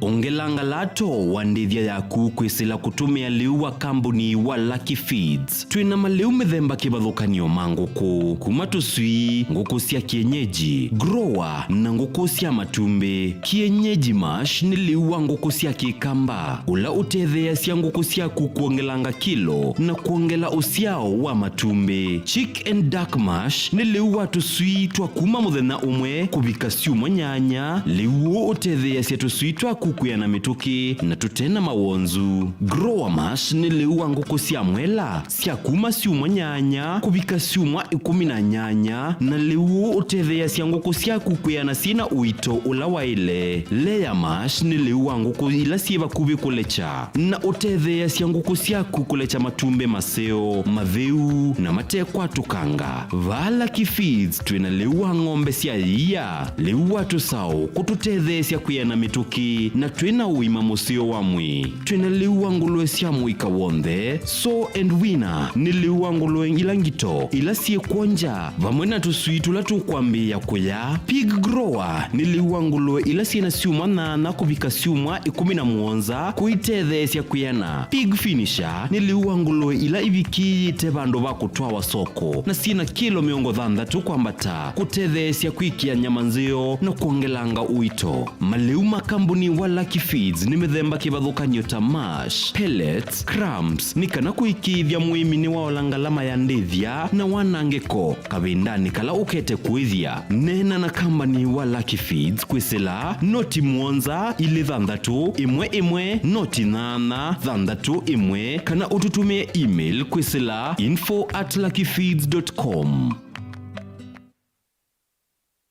Ongelanga lato wa ndĩthya yaku kwĩsĩla kũtũmĩa lĩu wa kambuni wa Lucky Feeds. Twĩ na malĩu mĩthemba kĩvathũkany'o ma ngũkũ, kuma tũswii, ngũkũ sya kienyeji, grower, na ngũkũ sya matumbĩ. Kienyeji mash nĩ lĩu wa ngũkũ sya kĩkamba, ũla ũtetheeasya ngũkũ syaku kwongelanga kilo na kwongela ũsyao wa matumbĩ. Chick and duck mash nĩ lĩu wa tũswii twa kuma mũthenya ũmwe kũvika syumwa nyanya. Lĩu ũũ ũtetheeasya tũswii twaku kwĩana mĩtũkĩ na tũte na mawonzu. Grower mash nĩ lĩu wa ngũkũ sya mwela sya kuma syumwa nyanya kũvika syumwa ĩkũmi na nyanya, na lĩu ũũ ũtetheeasya ngũkũ syaku kwĩana syĩ na ũito ũla waĩle. Layer mash nĩ lĩu wa ngũkũ ila syĩ vakuvĩ kũlekya, na ũtetheeasya ngũkũ syaku kũlekya matumbĩ maseo, matheu, na matekwatũkanga. Vaa Lucky Feeds twĩ na lĩu wa ng'ombe sya ĩia, lĩu wa tũsaũ kũtũtetheesya kwĩana mĩtũkĩ, na twĩ na ũima mũseo wa mwĩĩ. Twĩ na lĩu wa ngũlũe sya mũika w'onthe, Sow and Weaner, nĩ lĩu wa ngũlũe ila ngito, ila syĩ kw'o nja, vamwe na tũswii tũla tũkwambĩĩa kũya. Pig Grower nĩ lĩu wa ngũlũe ila syĩ na syumwa nyanya kũvika syumwa ĩkũmi na mũonza kũitetheesya kwĩana. Pig Finisher nĩ lĩu wa ngũlũe ila ivikĩĩte vandũ va kũtwawa soko na syĩ na kĩlo mĩongo thanthatũ kwambata, kũtetheesya kwĩkĩa nyama nzeo na kwongelanga ũito. Malĩu ma kambuni wa Lucky Feeds nĩ mĩthemba kĩvathũkany'o ta mash, pellets, crumbs, nĩ kana kũĩkĩĩthya mũĩmi nĩwaola ngalama ya ndĩthya na wanangĩko kavindanĩ kala ũkete kũĩthya. Neena na kambani wa Lucky Feeds kwĩsĩla noti mũonza ilĩ thanthatũ ĩmwe ĩmwe noti nyanya thanthatũ ĩmwe, kana ũtũtũmĩe email kwĩsĩla info at lucky feeds dot com.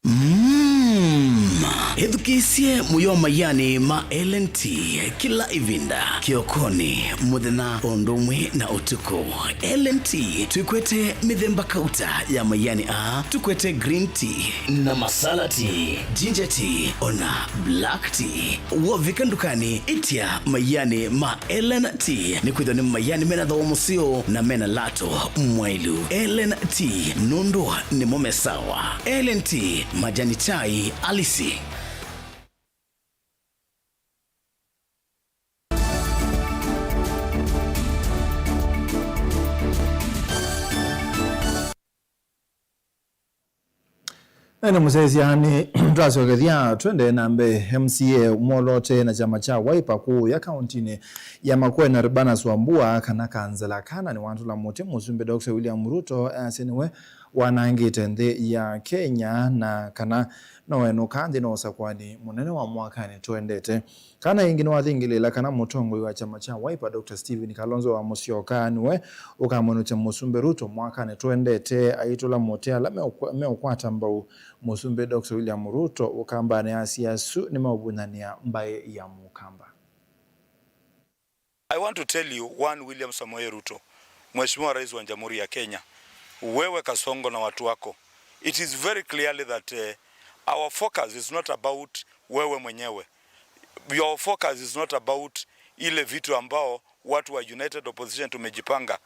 Mm. Ĩthukĩĩsye mũyo maianĩ ma L and T kĩla ĩvinda, kĩokonĩ, mũthenya, o ũndũ ũmwe na ũtukũ. L and T twĩkwete mĩthemba kauta ya maianĩ aa, tũkwete green tea na masala tea, ginger tea, ona black tea. Wovika ndukanĩ, ĩtya maianĩ ma L and T, nĩkwĩthĩwa nĩ maianĩ mena thooa mũseo na mena lato mwaĩlu. L and T, nũndũ nĩmo me sawa. L and T, majani chai halisi. Na nĩ mũsyaĩĩsya nĩ twasyokethya twendee na mbee. M C A mwoloote na kyama kya Wiper kũũya kaũntinĩ ya Makueni Urbanus Wambua kana kansela kana nĩwatũla mũtĩ Mũsumbĩ Doctor William Ruto asya nĩwe wanangĩte nthĩ ya Kenya na kana no enũka nthĩ no ũsakũani mũnene wa mwakanĩ tũendete. Kana ĩngĩ nĩwathingĩlĩĩla kana mũtongoi wa kyama kya Wiper, Doctor Stephen Kalonzo wa Musyoka, nĩwe ũkamwenũkya Mũsumbĩ Ruto mwakanĩ tũendete, aitũla mũtĩ ala meũkwa-, meũkwata mbau Mũsumbĩ Doctor William Ruto Ũkambanĩ, asya asu nĩmeũvũnyanĩa mbaĩ ya Mũkamba. I want to tell you, one, William Samoei Ruto, Mheshimiwa Rais wa Jamhuri ya Kenya, wewe Kasongo na watu wako, it is very clearly that, eh, our focus is not about wewe mwenyewe. Your focus is not about ile vitu ambao watu wa United Opposition tumejipanga.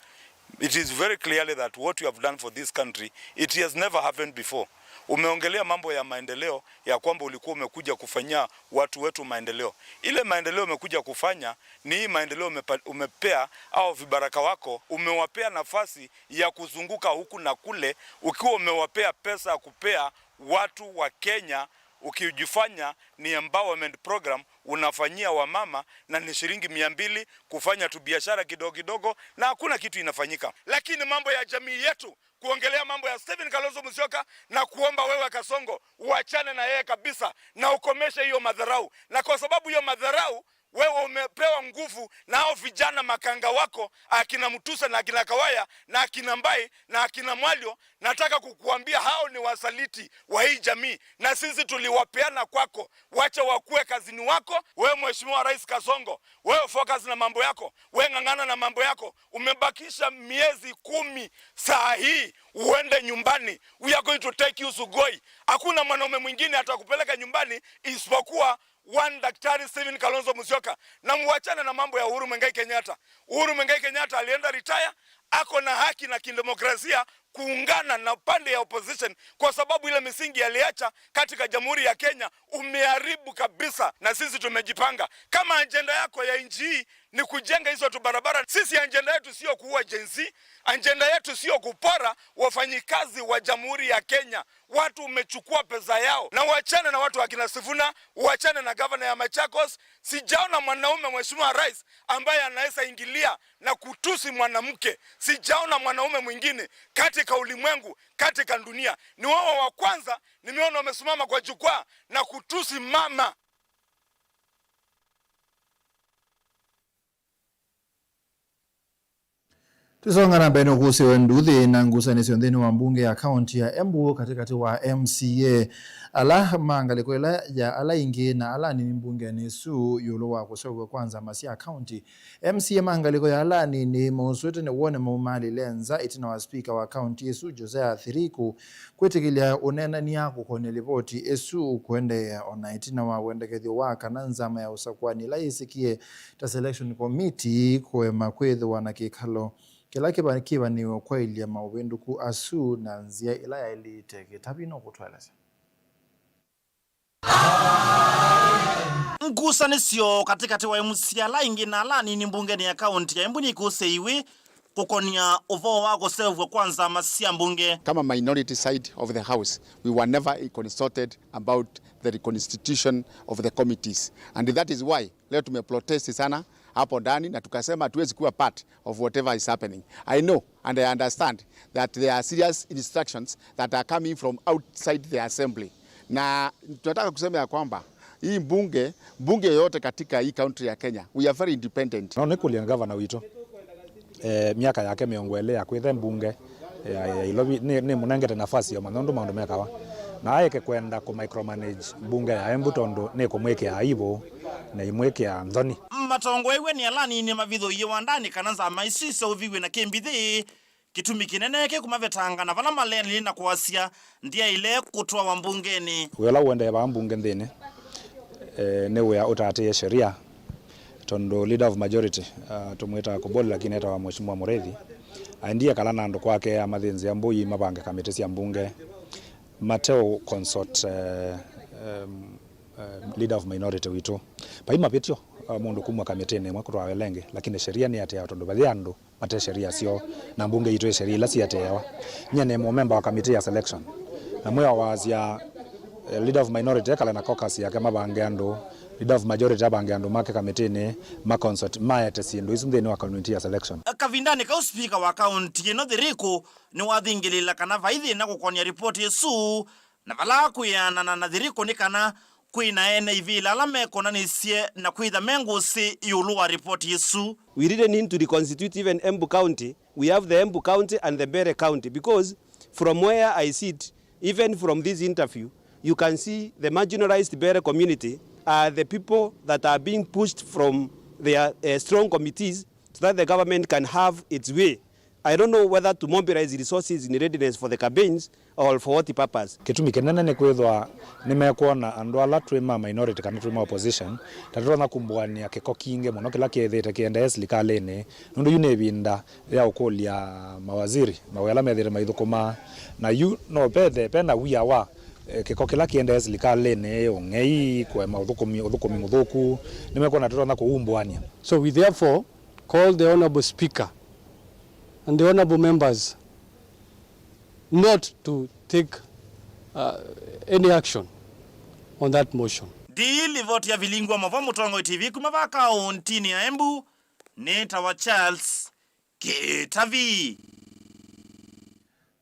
It is very clearly that what you have done for this country, it has never happened before. Umeongelea mambo ya maendeleo, ya kwamba ulikuwa umekuja kufanyia watu wetu maendeleo. Ile maendeleo umekuja kufanya ni hii maendeleo umepa-, umepea au vibaraka wako, umewapea nafasi ya kuzunguka huku na kule, ukiwa umewapea pesa ya kupea watu wa Kenya, ukijifanya ni empowerment program unafanyia wamama, na ni shilingi mia mbili kufanya tu biashara kidogo kidogo, na hakuna kitu inafanyika. Lakini mambo ya jamii yetu, kuongelea mambo ya Stephen Kalonzo Musyoka, na kuomba wewe Kasongo, uachane na yeye kabisa, na ukomeshe hiyo madharau. Na kwa sababu hiyo madharau, wewe umepewa nguvu na hao vijana makanga wako, akina Mutusa na akina Kawaya na akina Mbai na akina Mwalio. Nataka kukuambia hao ni wasaliti wa hii jamii, na sisi tuliwapeana kwako. Wacha wakuwe kazini wako. Wewe Mheshimiwa Rais Kasongo, wewe focus na mambo yako, wewe ng'ang'ana na mambo yako. Umebakisha miezi kumi saa hii uende nyumbani. We are going to take you Sugoi. Hakuna mwanaume mwingine atakupeleka nyumbani isipokuwa one Daktari Stephen Kalonzo Musyoka, na muachane na mambo ya Uhuru Muigai Kenyatta. Uhuru Muigai Kenyatta alienda retire, ako na haki na kidemokrasia kuungana na pande ya opposition, kwa sababu ile misingi aliacha katika Jamhuri ya Kenya umeharibu kabisa, na sisi tumejipanga. Kama ajenda yako ya nchi hii ni kujenga hizo tu barabara, sisi ajenda yetu sio kuua Gen Z, ajenda yetu sio kupora wafanyikazi wa Jamhuri ya Kenya. Watu umechukua pesa yao, na uachane na watu akina Sifuna, uachane na gavana ya Machakos. Sijaona mwanaume, Mheshimiwa Rais, ambaye anaweza ingilia na kutusi mwanamke. Sijaona mwanaume mwingine katika ulimwengu, katika dunia. Ni wewe wa kwanza nimeona umesimama kwa jukwaa na kutusi mama. Tũisonga na mbee, nũkũsĩwe nduthi na ngusanĩsyo nthĩnĩ wa mbunge ya kaunti ya Embu katĩkatĩ wa M C A ala ma ngalĩko ĩla ya ala aingĩ na ala anini mbungenĩ ĩsu ĩũlũ wa kũseũvw'a kwa nzama sya kaunti. M C A ma ngalĩko ya ala anini mausũĩte nĩ wone maumalĩle nza ĩtina wa spika wa kaunti ĩsu, Josiah Athiriku, kwĩtĩkĩlya ũneenany'a kũkony'a livoti ĩsu kũendeea, o na ĩtina wa wendekethyo wa kana nzama ya ũsakũani ĩla yĩsĩkie ta selection committee kũema kwĩthĩwa na kĩkalo kĩla kĩva-, kĩvanĩwe kwaĩlya maũvĩndũku asu na nzĩa ĩla yaĩlĩte. Kĩtavi nũkũtũelesya. Ngusanĩsyo katĩkatĩ wa M C A ala aingĩ na ala anini mbungenĩ ya kaunti ya Embu nĩikũsĩiwe kũkonia ũvoo wa kũseũvw'a kwa nzama sya mbunge. Kama minority side of the house, we were never consulted about the reconstitution of the committees, and that is why leo tumeprotest sana hapo ndani na tukasema hatuwezi kuwa part of whatever is happening. I know and I understand that there are serious instructions that are coming from outside the assembly, na tunataka kusema ya kwamba hii mbunge, mbunge yoyote katika hii country ya Kenya, we are very independent. No nĩkũlye ngavana witũ, eh, myaka yake mĩongo ĩlĩ ya kwĩtha mbunge ya, ya Ilovi nĩ, nĩ mũnengete nafasi ya ũmanya ũndũ maũndũ mekawa, na aeke kwenda kũ micromanage mbunge ya Embu tondũ nĩ kũmwĩkĩa aibu na imwĩkĩa nthoni. Matongoew'e nĩ ala anini mavithũie wandanĩ kana nzama isu iseũviw'e na kĩmbithĩ. Kĩtumi kĩnene kĩkũmavetanga na vala maleanĩlye na kwasya ndyaĩle kũtwawa mbungenĩ. Wĩa ũla ũendee vaa mbunge nthĩnĩ, eh, nĩ wĩa ũtaatĩĩe sheria, tondũ leader of majority, ah, tũmwĩtaa Koboli lakini etawa Mheshimiwa Mũrĩithi, aendie kala na andũ kwake amathĩnzĩa mbũi mavange kamĩtĩ sya mbunge mate consult, eh, em, eh, leader of minority witũ. Vai mavĩtyo, ah, mũndũ kumwa kamĩtĩnĩ ĩmwe kũtwawa ĩla ĩngĩ, lakini sheria nĩatĩawa tondũ vai andũ mate sheria syoo, na mbunge yitũ ĩ sheria ila siatĩĩawa. Nyie nĩ mũmemba wa kamĩtĩ ya selection, na mwĩa waasya, eh, leader of minority ekale na caucus yake mavange andũ, leader of majority avange andũ make kamĩtĩnĩ, ma consult, maete syĩndũ isu nthĩnĩ wa committee ya selection. Kavindanĩ kau, spika wa kaunti ĩno Thiriku nĩwathingĩlĩĩla kana vai thĩna kũkonia ripoti ĩsu, na vala kwĩanana na Thiriku nĩ kana kwĩ na ene ivĩla ala mekonanĩsye na kwĩtha me ngũsĩ ĩũlũ wa ripoti ĩsu. We really need to reconstitute even Embu County. We have the Embu County and the Mbeere County, because from where I sit, even from this interview, you can see the marginalized Mbeere community are the people that are being pushed from their, uh, strong committees so that the government can have its way. I don't know whether to mobilize resources in readiness for the campaigns or for what purpose. Kĩtumi kĩnene nĩ kwĩthwa nĩmekwona andũ ala twĩ ma minority kana twĩ ma opposition ta tũtonya kumbũania kĩko kingĩ mũno kĩla kĩthĩte kĩendee silikalĩnĩ, nũndũ yu nĩ ĩvinda ya ũkũlya mawaziri mawĩa ala methĩte maithũkũma, na yu no pethe pena wia wa, eh, kĩko kĩla kĩendee silikalĩnĩ, ũng'ei, kũema ũthũkũmi, ũthũkũmi mũthũku, nĩmekwona tũtonya kũumbũania. So we therefore call the Honorable Speaker and the Honorable members not to take, uh, any action on that motion. Ndii livoti ya Vilingi wa Mauvoo, Mũtongoi T V, kuma vaa kaũntinĩ ya Embu, nĩtawa Charles Kĩtavi.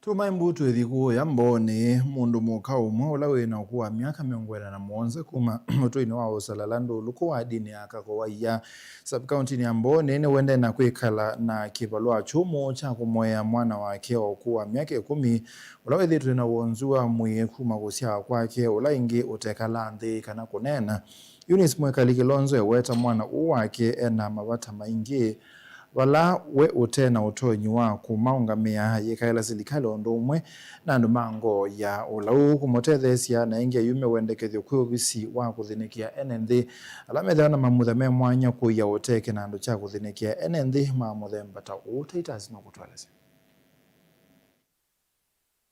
Tuma Embu twĩthi kũũya Mbooni. Mũndũ mũka ũmwe ũla wĩ na ũkũũ wa myaka mĩongo ĩna na mũonza kuma mũtũinĩ wa Ũsalala Ndũlũkũ wa ndini ya Kakowaia, sub-kauntinĩ ya Mbooni, nĩwendee na kwĩkala na kĩvalũa kyũmũ kya kũmũea mwana wake wa ũkũũ wa myaka ĩkũmi, ũla wĩthĩĩtwe na wonzu wa mwĩĩ kuma kũsyawa kwake, ũla ĩngĩ ũtekala nthĩ kana kũneena. Eunice Mwĩkali Kĩlonzo eweta mwana ũũ wake e na mavata maingĩ, vala we ũte na ũtonyi wa kũmaũngamĩa, yĩkaĩla silikalĩ o ũndũ ũmwe na andũ ma ngoo ya ũlau kũmũtetheesya, na ĩngĩ ayume wendekethyo kwĩ ovisi wa kũthĩnĩkĩa ene nthĩ ala methĩawa na mamutha me mwanya kũia ũteke na andũ kya kũthĩnĩkĩa ene nthĩ ma mũthemba ta ũũ. Titus nũkũtũelesya.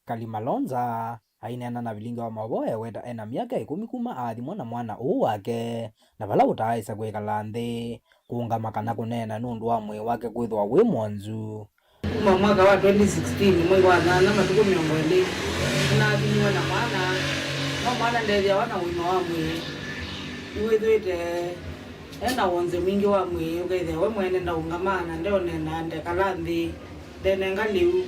Kalima Lonza aineena na Vilingi wa Mauvoo eweta ena myaka ĩkũmi kuma aathimwa na mwana ũũ wake, na vala ũtaaĩsa kwĩkala nthĩ, kũũngama kana kũneena nũndũ wa mwĩĩ wake kwĩthĩwa wĩ mwonzu. Kuma mwaka wa twenty sixteen, mwei wa nyanya, matukũ mĩongo ĩlĩ, nĩnathimiwe na mwana, no mwana ndethĩawa na ũima wa mwĩĩ. Nĩwĩthĩĩte e na wonze mwingĩ wa mwĩĩ, ũkethĩa we mwene ndaũngamaa na ndeũneena, ndekala nthĩ, ndenenga lĩu,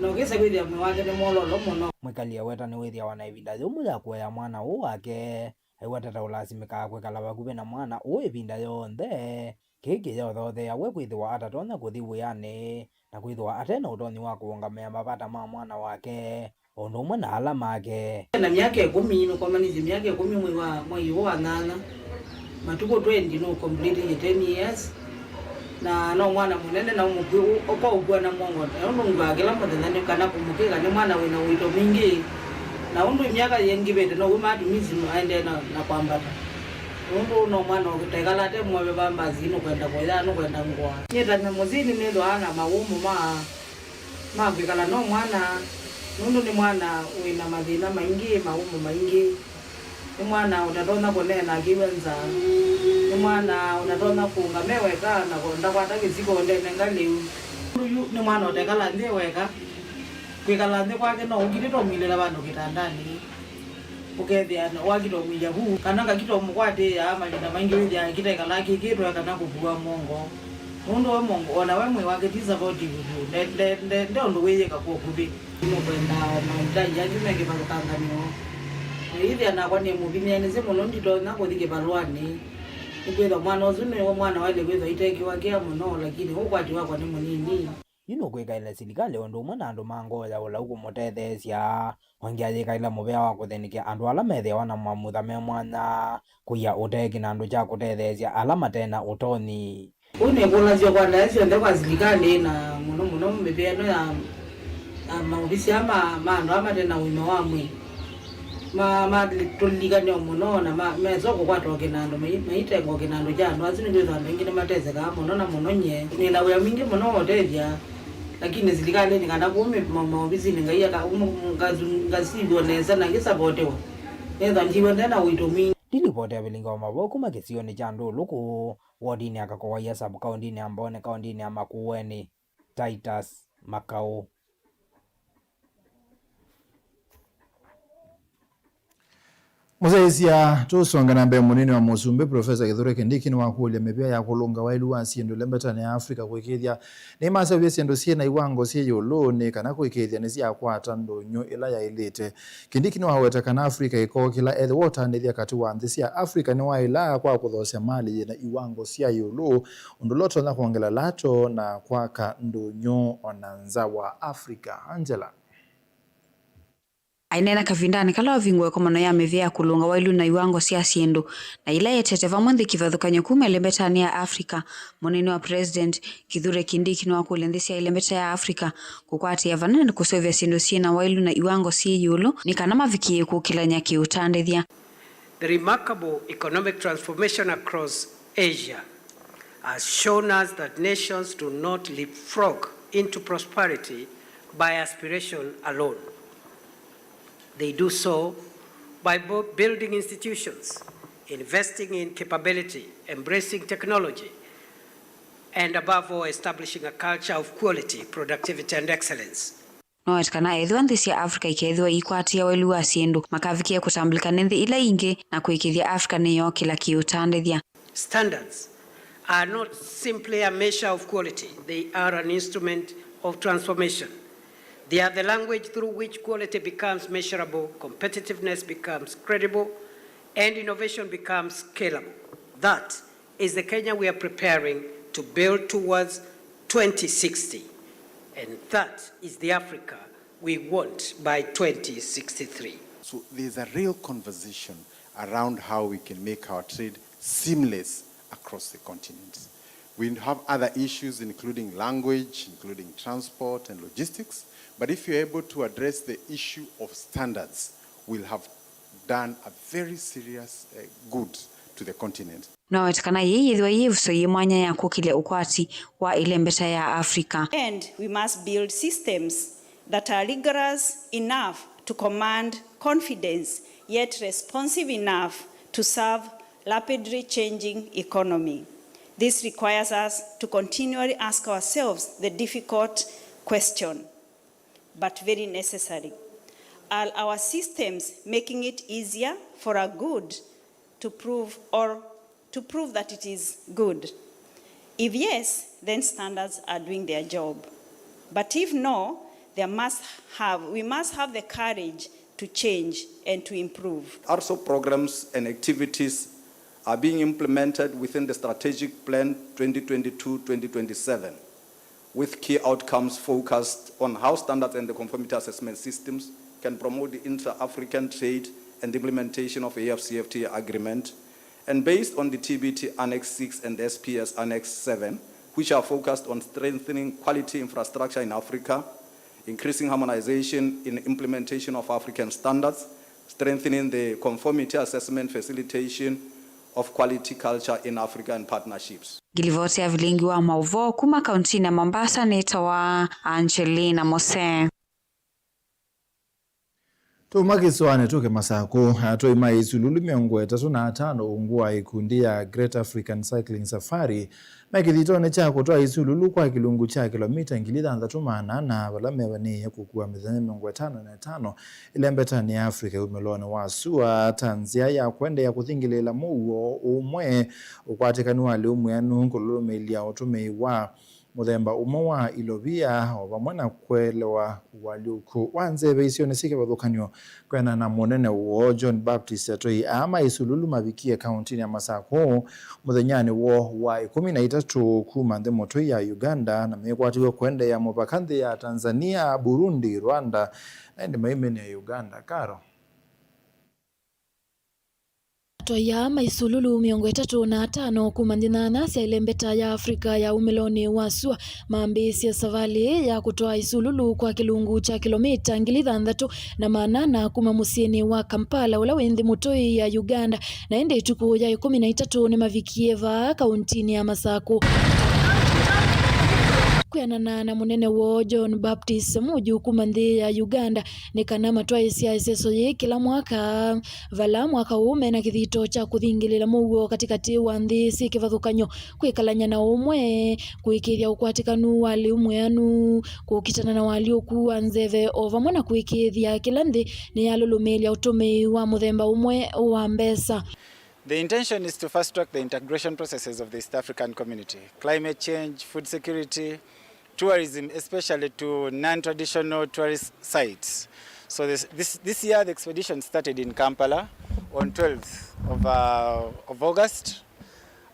na ũkĩsa kwĩthĩa mwĩĩ wake nĩ mwololo mũno. Mwĩkali eweta nĩwĩthĩawa na ĩvinda yũmũ ya kũea mwana ũũ wake, aiweta ta ũlasimĩkaa kwĩkala vakuvĩ na mwana ũũ ĩvinda yonthe, Kĩĩ kĩyaũthotheea we kwĩthĩwa atatonya kũthi wĩanĩ na kwĩthĩwa ate na ũtonyi wa kũũngamĩa mavata ma mwana wake o ũndũ ũmwe na ala make. Na myaka ĩkũmi, nũkomanĩsye myaka ĩkũmi mwei wa, mwei ũũ wa nyanya, matukũ twenty nũ complete ten years. Na no mwana mũnene na mũkw'ũ, kwa ũkw'a na mwongo, na ũndũ ngwaa kĩla mũthenya nĩ kana kũmũkĩka nĩ mwana wĩna ũito mwingĩ, na ũndũ myaka yĩngĩvĩte now'o matumizi maendee na, na kwambata. Nũndũ no mwana ũtekala ate mũove va mbasi, nũkwenda kũya, nũkwenda ngũa. Nyie ta nyamũ sini nĩthwaa na mawũmũ ma, ma kwĩkala no mwana, nũndũ nĩ mwana wĩna mathĩna maingĩ, mawũmũ maingĩ. Nĩ mwana ũtatonya kũneena akĩw'a nzaa. Nĩ mwana ũtatonya kũũngama e weka na kũ-, ndakwata kĩsiko ndenenga lĩu. Yu nĩ mwana ũtekala nthĩ e weka. Kwĩkala nthĩ kwake no ũkitĩte ũmwilĩla vandũ kĩtandanĩ. Ũkethĩa wakita ũmwĩlya vu, kana ngakita ũmũkwatĩĩa, mavinda maingĩ wĩthĩaa kĩtekalaa kĩkĩtwe kana kũvua mongo. Nũndũ we mongo, o na we mwĩĩ wake ti supportive vyũ, nde, nde, nde, nde ũndũ wĩyĩka kwa ũkuvĩ. Nũkwenda o mahitaji angĩ me kĩvathũkanganyo. Na ĩthĩa nakwa nĩ mũvinyĩanĩsye mũno, nditonya kũthi kĩvalũanĩ. Nĩkwĩthwa mwana ũsu nĩwe mwana waĩle kwĩthwa aitekiwa kĩa mũno, lakini ũkwati wakwa nĩ mũnini. Yu nũkwĩkaĩla silikalĩ o ũndũ ũmwe na andũ ma ngoo ya ũlau kũmũtetheesya. Mwangi ayĩkaĩla mũvea wa kũthĩnĩkya andũ ala methĩawa na mamutha me mwanya, kũia ũtee kĩnandũ kya kũtetheesya ala mate na ũtonyi. Ũu nĩkũlasya kwa ndaĩa syonthe kwa silikalĩ, na mũno mũno mĩvĩa ĩno ya, ya maovisi aa ma, ma andũ ala mate na ũima wa mwĩĩ. Ma, ma, tũlilikane o mũno na ma, mesa kũkwata o kĩnandũ, mai, maitenga o kĩnandũ kya andũ asu, nĩkwĩthwa andũ aingĩ nĩmatesekaa mũno, na mũno nyie nĩ na wĩa mwingĩ mũno wa ũtethya, lakini silikalĩnĩ kana kũu mĩ-, ma, maovisinĩ ngai aka-, ngasu-, ngasiw'o nesa na ngĩsapotiwa, nĩthwa ndiwe nde na ũito mwingĩ. Ndilipoti ya Vilingi wa Mavoo kuma kĩsionĩ kya Ndũlũkũ, wodinĩ ya Kakowaia, sub-kaũndĩnĩ ya Mbooni, kaũndĩnĩ ya Makueni. Titus Makau. Mũsyaĩĩsya tũsonga na mbee, mũnini wa mũsumbĩ Profesa Kithure Kindiki nĩwakũlya mĩvĩa ya kũlũnga waĩlu wa syĩndũ ĩlembetanĩ ya Africa kũĩkĩĩthya nĩmaseũvya syĩndũ syĩ na iwango syĩ ĩũlũ nĩ kana kũĩkĩĩthya nĩsyakwata ndũnyũ ĩla yaĩlĩte. Kindiki nĩwaweta kana Africa ĩkookĩla ethĩwa ũtandĩthya katĩ wa nthĩ sya Africa nĩwaĩlaa kwa kũthoosya malĩ yĩ na iwango sya ĩũlũ, ũndũ ũla ũtonya kwongela lato na kwaka ndũnyũ o na nza wa Africa. Angela. Aineena kavindanĩ kala wavingũa ĩkomano ya mĩvĩa ya kũlũnga waĩlu na iwango sya syĩndũ, na ĩla ĩetete vamwe nthĩ kĩvathũkany'o kuma ĩlembetanĩ ya Africa, mũnini wa President Kithure Kindiki nĩwakũlya nthĩ sya ĩlembeta ya Africa kũkwatĩĩa vanene kũseũvya syĩndũ syĩ na waĩlu na iwango syĩ ĩũlũ nĩ kana mavikĩe kũkĩlany'a kĩũtandĩthya. The remarkable economic transformation across Asia has shown us that nations do not leapfrog into prosperity by aspiration alone. They do so by bu-, building institutions, investing in capability, embracing technology, and above all, establishing a culture of quality, productivity, and excellence. Nowete kana ethĩwa nthĩ sya Africa ikeethĩwa iikwatĩĩa waĩlu wa syĩndũ, makavikĩa kũtambũlĩka nĩ nthĩ ila ingĩ na kũĩkĩĩthya Africa nĩyookĩla kĩũtandĩthya. Standards are not simply a measure of quality, they are an instrument of transformation. They are the language through which quality becomes measurable, competitiveness becomes credible, and innovation becomes scalable. That is the Kenya we are preparing to build towards twenty sixty. And that is the Africa we want by twenty sixty-three. So there's a real conversation around how we can make our trade seamless across the continent. We have other issues, including language, including transport and logistics. But if you're able to address the issue of standards, we'll have done a very serious, uh, good to the continent. Nowete kana yĩĩ yĩthĩwa yĩ ĩvuso yĩ mwanya ya kũkĩlya ũkwati wa ĩlembeta ya Africa. And we must build systems that are rigorous enough to command confidence, yet responsive enough to serve rapidly changing economy. This requires us to continually ask ourselves the difficult question, but very necessary. Are our systems making it easier for a good to prove or to prove that it is good? If yes, then standards are doing their job. But if no, there must have, we must have the courage to change and to improve. Also, programs and activities are being implemented within the Strategic Plan twenty twenty-two twenty twenty-seven, with key outcomes focused on how standards and the conformity assessment systems can promote the intra-African trade and implementation of A F C F T A agreement, and based on the T B T Annex six and S P S Annex seven, which are focused on strengthening quality infrastructure in Africa, increasing harmonization in implementation of African standards, strengthening the conformity assessment, facilitation of quality culture in Africa, and partnerships. Ngilivoti ya vilingi wa mauvoo kuma kauntinĩ ya Mombasa nĩtawa Angelina Mose. Tuma kĩsũanĩ tũke Masakũ, atwai ma isululu mĩongo ĩtatũ na atano ungu wa ikundi ya Great African Cycling Safari me kĩthitonĩ kya kũtwaa isululu kwa kĩlungu kya kĩlomita ngili thanthatũ maana ana vala mevanĩĩe kũkua mĩthenya mĩongo ĩtano na ĩtano ĩlembetanĩ ya Africa umĩlonĩ wa sua ta nzĩa ya kũendeea kũthingĩlĩĩla mũuo ũmwe, ũkwatĩkanu wa lĩu mwĩanu, kũlũlũmĩĩlya ũtũmĩi wa mũthemba ũmwe wa ilovia, o vamwe na kũelewa ũalyũku wa nzeve isionĩ syĩ kĩvathũkany'o. Kwĩanana na mũnene woo John Baptist, atwai aa ma isululu mavikie kauntinĩ ya Masakũ mũthenyanĩ woo wa ĩkũmi na itatũ kuma nthĩ mũtũi ya Uganda, na mekwatiw'e kũendeea mũvaka nthĩ ya Tanzania, Burundi, Rwanda, na ĩndĩ maimĩnĩa Uganda. Karo. Atwai aa ma isululu mĩongo ĩtatũ na atano kuma nthĩ nyanya sya ĩlembeta ya Africa ya umĩlonĩ wa sua mambĩĩsye savalĩ ya kũtwaa isululu kwa kĩlungu kya kĩlomita ngili thanthatũ na maana ana kuma mũsyĩnĩ wa Kampala, ũla wĩ nthĩ mũtũi ya Uganda, na ĩndĩ ĩtukũ ya ĩkũmi na itatũ nĩmavikie vaa kauntinĩ ya Masakũ. Kwĩanana na mũnene woo John Baptist Semuju kuma nthĩ ya Uganda, nĩ kana matwaĩsya ĩseso yĩĩ kĩla mwaka, vala mwaka ũũ mena kĩthito kya kũthingĩlĩla mũuo katĩkatĩ wa nthĩ syĩ kĩvathũkany'o, kwĩkalany'a na ũmwe, kũĩkĩĩthya ũkwatĩkanu wa lĩu mwĩanu, kũkitana na ũalyũku wa nzeve, o vamwe na kũĩkĩĩthya kĩla nthĩ nĩyalũlũmĩĩlya ũtũmĩi wa mũthemba ũmwe wa mbesa. The intention is to fast track the integration processes of the East African community, climate change, food security, tourism, especially to non-traditional tourist sites. So this, this, this year the expedition started in Kampala on twelfth of, uh, of August,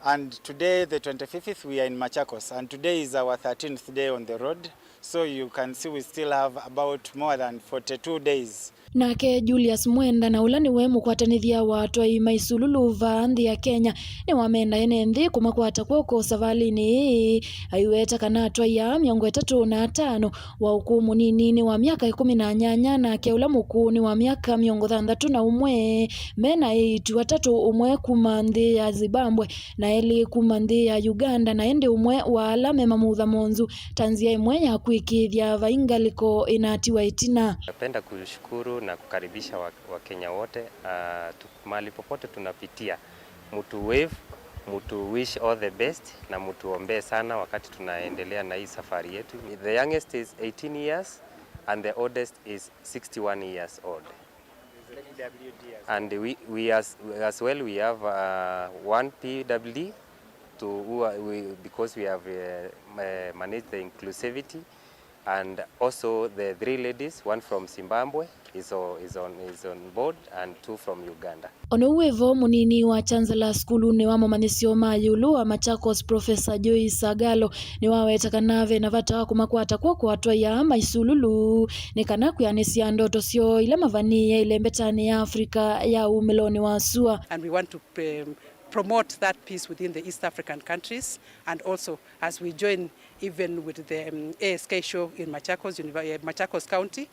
and today, the twenty-fifth, we are in Machakos, and today is our thirteenth day on the road. So you can see we still have about more than forty-two days. Nake Julius Mwenda, na ũla nĩwe mũkwatanĩthya wa atwai ma isululu vaa nthĩ ya Kenya, nĩwamenda ene nthĩ kũmakwata kw'oko savalĩnĩ ĩĩ, aiweta kana atwai aa mĩongo ĩtatũ na atano, wa ũkũũ mũnini nĩ wa myaka ĩkũmi na nyanya, nake ũla mũkũũ nĩ wa myaka mĩongo thanthatũ na ũmwe, me na eĩtu atatũ, ũmwe kuma nthĩ ya Zimbabwe, na elĩ kuma nthĩ ya Uganda, na ĩndĩ ũmwe wa ala me mamutha monzu ta nzĩa ĩmwe ya kũĩkĩĩthya vai ngalĩko ĩnatiwa ĩtina. Napenda kushukuru na kukaribisha wa-, Wakenya wote, ah, tu-, mahali popote tunapitia. Mtu wave, mtu wish all the best, na mtu ombee sana wakati tunaendelea na hii safari yetu. The youngest is eighteen years and the oldest is sixty-one years old. And we, we as, as well, we have, uh, one P W D to who are, we, because we have, uh, ma-, managed the inclusivity, and also the three ladies, one from Zimbabwe is o-, is on, is on board, and two from Uganda. O na ũu wĩ vo, mũnini wa chancellor sukulunĩ wa momanyĩsyo ma ĩũlũ wa Machakos, Professor Joyce Agalo, nĩwaweta kana ve na vata wa kũmakwata kw'oko atwai aa ma isululu nĩ kana kwĩanĩsya ndoto syoo ila mavanĩĩe ĩlembetanĩ ya Africa ya umĩlonĩ wa sua. And we want to, um, promote that peace within the East African countries, and also as we join even with the, um, A S K show in Machakos, Univ-, uh, Machakos County,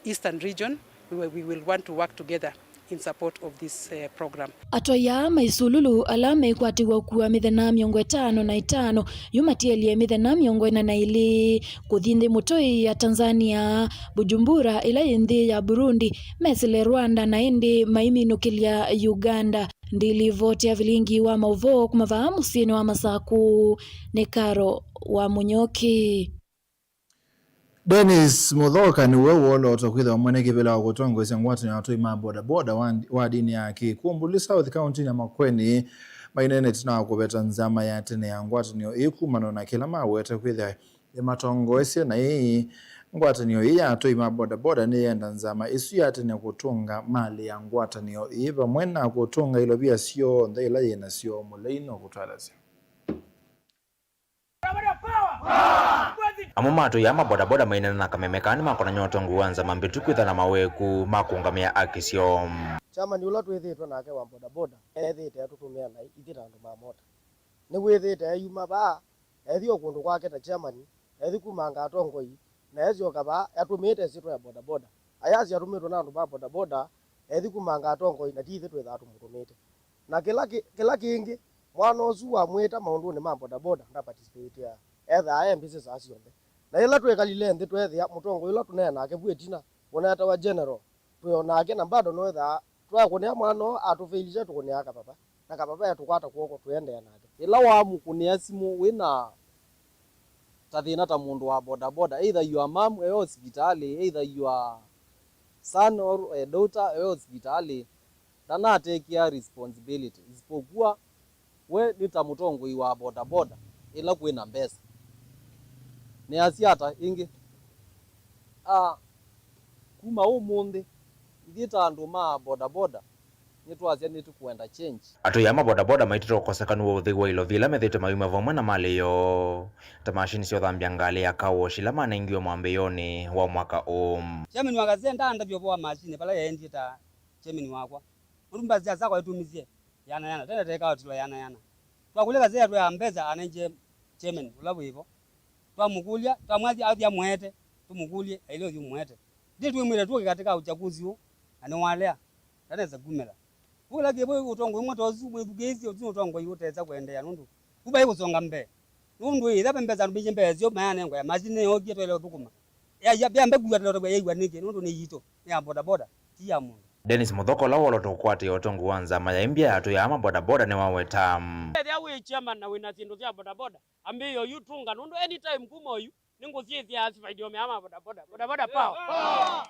Eastern Region, we, we will want to work together in support of this, uh, program. Atwai aa ma isululu ala mekwatĩw'a kũkua mĩthenya mĩongo ĩtano na ĩtano, yu matielye mĩthenya mĩongo ĩna na ĩlĩ kũthi nthĩ mũtũi ya Tanzania, Bujumbura, ĩla yĩ nthĩ ya Burundi, mesĩle Rwanda, na ĩndĩ maiminũkĩlya Uganda. Ndilivoti ya vilingi wa mauvoo kuma vaa mũsyĩnĩ wa Masakũ nĩ Karo wa Mũnyoki. Dennis Muthoka nĩwe woolotwa kwĩthĩwa mwene kĩvĩla wa kũtongoesya ngwatanĩo ya atũi ma bodaboda wa, wa ndini ya Kĩkũmbũli South County ya Makueni, maineene ĩtina wa kũveta nzama ya tene ya ngwatanĩo ĩĩ kumana na kĩla maweta kwĩthĩwa ĩmatongoesye, na ĩĩ Ngwatanĩo ĩĩ ya atũi ma bodaboda nĩyenda nzama ĩsu ya tene kũtũnga malĩ ya ngwatanĩo ĩĩ vamwe na kũtũnga ilovia syonthe ila yĩ nasyo. Mũlei nũkũtwalasya. Amwe ma atũi aa ma bodaboda maineena na kameme kaa nĩmakonany'a ũtongoi wa nzama mbĩtu kwĩthwa na maweku ma kũũngamĩa aki syoo. Chairman ũla twĩthĩĩtwe nake wa bodaboda ethĩĩte atũtũmĩa naĩ ithyĩ ta andũ ma mota. Nĩwĩthĩĩte eyuma vaa, ethi o kũndũ kwake ta chairman, ethi kumanga atongoi, na esyoka vaa atũmĩĩte ĩsyĩtwa ya bodaboda. Ayasya atũmĩtwe na andũ ma bodaboda, ethi kumanga atongoi, na ti ithyĩ twĩthaa tũmũtũmĩĩte. Na kĩla kĩ-, kĩla kĩngĩ, mwana ũsu wamwĩta maũndũnĩ ma bodaboda, nda participate, ethaa e mbĩsĩ saa syonthe. Na yĩla twĩkalile nthĩ tweethĩa mũtongoi ũla tũneenaa nake vu ĩtina, ũneetawa General, twĩ o nake, na bado noethaa twakũnĩa mwana ũũ atũfailisya tũkũnĩaa kavava, na kavava etũkwata kw'oko tũendeea nake. Ĩla wamũkũnĩa simũ wĩ na ta thĩna ta mũndũ wa bodaboda, either your mom e osivitalĩ, either your son or a daughter e osivitalĩ, ndanatekea responsibility, isipokuwa we nĩ ta mũtongoi wa bodaboda ĩla kwĩ na mbesa. Nĩasya ata ĩngĩ? Ah, kuma ũmũnthĩ, ithyĩ ta andũ ma bodaboda, nĩtwasya nĩtũkwenda change. Atũi aa ma bodaboda maitĩte ũkosekanu wa ũthei wa ilovia ila methĩĩtwe mayuma vamwe na malĩ yoo, ta mashini sya ũthambya ngalĩ ya car wash ila manengiwe mwambĩĩonĩ wa mwaka ũũ. Chairman wa Gazette ndaandavya ũvoo wa mashini vala yaendie ta chairman wakwa. Nũndũ mbesa sya sacco ĩtumisye yana yana, tene tekaa ũtilo yana yana. Twakũlya Gazette atwĩa mbesa anengie chairman ũla wĩ vo. Twamũkũlya, twamwasya athi amũete, tũmũkũlye, aile ũthi ũmũete. Ndĩ twĩmwĩte tũke katika uchaguzi ũũ, na nĩwalea, ndanesa kumĩla. Ũla kĩvo ũtongoi ũmwe ta ũsu, mwĩthukĩĩsye ũsu ũtongoi ũtesa kũendeea nũndũ vu vai kũsonga mbee. Nũndũ ĩĩ, ĩtha ve mbesa andũ maingĩ mbee syo mayanengwa ya machine yookie twaĩle ũthũkũma. Ya, ya, ya mbekua tũlotagwa yaiwa nĩkĩ? Nũndũ nĩ yitũ, nĩ ya bodaboda, ti ya mũndũ. Dennis Mũthoka, ũla wolotwa kũkwatĩa ũtongoi wa nzama ya imbya ya atũi aa ma bodaboda, nĩwaweta. Ethĩa wĩ chairman na wĩna syĩndũ sya bodaboda, ambĩĩa oyu tũnga, nũndũ anytime kuma oyu nĩngũsyĩthya acivaidi ome ama bodaboda. Bodaboda power.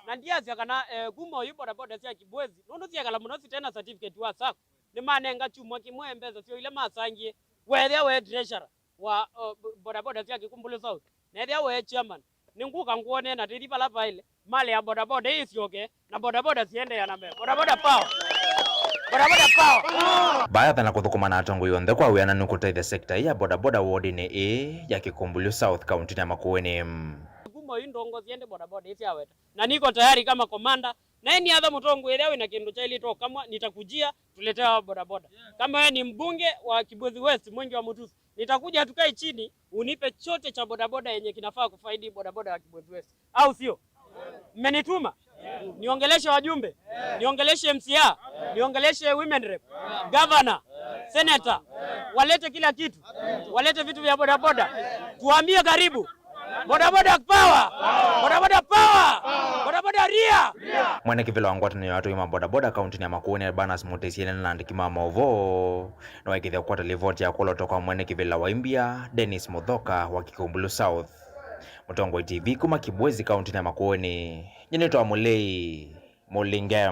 Na ndiasya kana, eh, kuma oyu bodaboda sya Kibwezi, nũndũ syekala mũno sitena certificate wa sacco, nĩmanenga kyumwa kĩmwe mbesa syoo ila masangie. Wethĩa we treasurer wa, uh, bo-, bodaboda sya Kikumbulu South, na ethĩa we chairman, nĩngũka ngwone na tĩthi vala vaĩle, malĩ ya bodaboda ĩsyoke, na bodaboda siendeea na mbee. Bodaboda power! Bodaboda power! Vayatha na kũthũkũma na atongoi onthe kwa wĩananu kũtethya sekta ĩĩ ya bodaboda wodinĩ ĩĩ ya Kikumbulu South, kauntinĩ ya Makueni. Kuma oyu ndongo siende bodaboda ĩsyaweta. Na niko tayari kama komanda. Na eni atha mũtongoi ethĩa wĩna kĩndũ kyaĩlĩtwe ũkamwa, nitakujia, tuletewa bodaboda. Kama wewe ni mbunge wa Kibwezi West, Mwengi wa Mutusi, nitakuja tukae chini, unipe chote cha bodaboda yenye kinafaa kufaidi bodaboda wa Kibwezi West. Au sio? Mmenituma? Niongeleshe wajumbe, niongeleshe M C A, niongeleshe women rep, governor, senator, walete kila kitu, walete vitu vya bodaboda, tuambie karibu. Bodaboda power! Bodaboda power! Bodaboda ria! Mwene kĩvĩla wa ngwatanĩo ya atũi ma bodaboda kauntinĩ ya Makueni, Barnas Mũtĩsye, ene na andĩki ma maũvoo, nĩwaĩkĩĩthya kũkwata livoti ya kũlotwa kwa mwene kĩvĩla wa imbya, Dennis Mũthoka wa Kikumbulu South. Mũtongoi T V kuma Kibwezi, kauntinĩ ya Makueni, nyie nĩtawa Mũlei Mũlinge.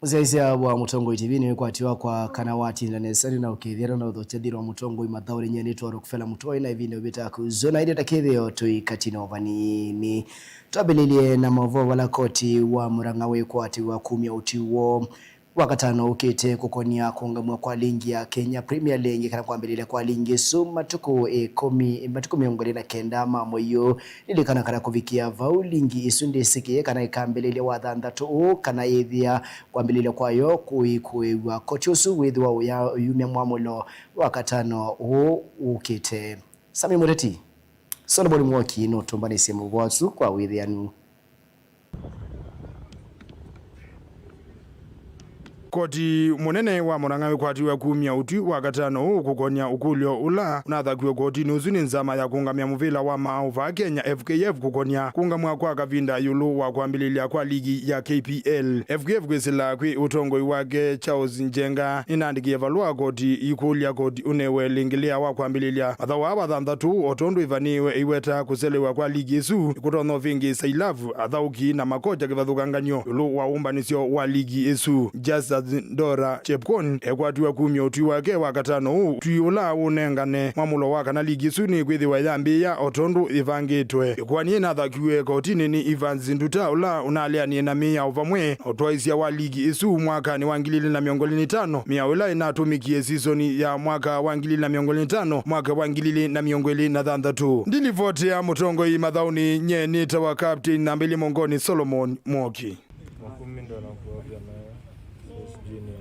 Mũsyaĩĩsya wa Mũtongoi T V nĩwĩkwatiwa kwa kana watinda nesa nĩ na ũkĩthĩana na ũthokya thĩna wa Mũtongoi mathaũnĩ. Nyie nĩtawa Rockefeller Mũtoi, na ĩvinda ũvĩta kũzona ĩndĩ ta kĩthĩo tũikatina o vanini. Twambĩlĩlye na maũvoo vala koti wa Murang'a wĩkwatiwa kumya ũtwi woo Wakatano ũkĩte kũkonia kũũngamw'a kwa lingi ya Kenya Premier League kana kwambĩlĩlya kwa lingi ĩsu matukũ ĩkũmi, matukũ mĩongo ĩlĩ na kenda ma mwei ũũ. Lilikana kana kũvikĩa vau, lingi ĩsu ndĩsĩkĩe kana ĩkambĩlĩlya wathanthatũ ũũ kana yĩthĩa kwambĩlĩlya kwayo kũikũĩw'a. Koti ũsu wĩthĩwa ũya ũyumya mwamũlo Wakatano ũũ ũkĩte. Sami Mũteti, Solomon Mwoki nũtũmbanĩsye mũvoo ũsu kwa wĩthĩanu. Koti mũnene wa Murang'a wĩkwatiwe kumya ũtwi wa katano ũũ kũkonya ũkũlyo ũla ũnathakiwe kotinĩ ũsu nĩ nzama ya kũũngamĩa mũvĩla wa maaũ vaa Kenya, F K F, kũkonya kũũngamw'a kwa kavinda ĩũlũ wa kwambĩlĩlya kwa ligi ya K P L. F K F kwĩsĩla kwĩ ũtongoi wake Charles Njenga nĩnaandĩkĩe valũa koti ĩkũlya koti ũnewe lĩngĩ lĩa wa kwambĩlĩlya mathaũ aa wathanthatũ, o tondũ ĩvanĩĩwe ĩiweta kũselewa kwa ligi ĩsu nĩkũtonya ũvĩngĩĩsa ilavu, athaũki na makocha kĩvathũkangany'o ĩũlũ wa ũmbanĩsyo wa ligi ĩsu. Justus Ndora Chepkon ekwatiwe kumya ũtwi wake wa katano ũũ, ũtwi ũla ũnengane mwamũlo wa kana ligi ĩsu nĩkwĩthĩwa yambĩĩa o tondũ yĩvangĩtwe. Ĩkoani ĩnathakiwe kotinĩ nĩ Evans Nduta, ũla ũnaleanie na mĩao vamwe na ũtwaĩsya wa ligi ĩsu mwakanĩ wa ngili ilĩ na mĩongo ĩlĩ na itano, mĩao ĩla ĩnatũmĩkie sisoni ya mwaka wa ngili ilĩ na mĩongo ĩlĩ na itano, mwaka wa ngili ilĩ na mĩongo ĩlĩ na thanthatũ. Ndilivoti ya mũtongoi mathaũnĩ, nye nĩtawa Captain Nambĩlĩ Mongoni Solomon Mwoki. Makumi ndo na kuovya nayo. Sijui ni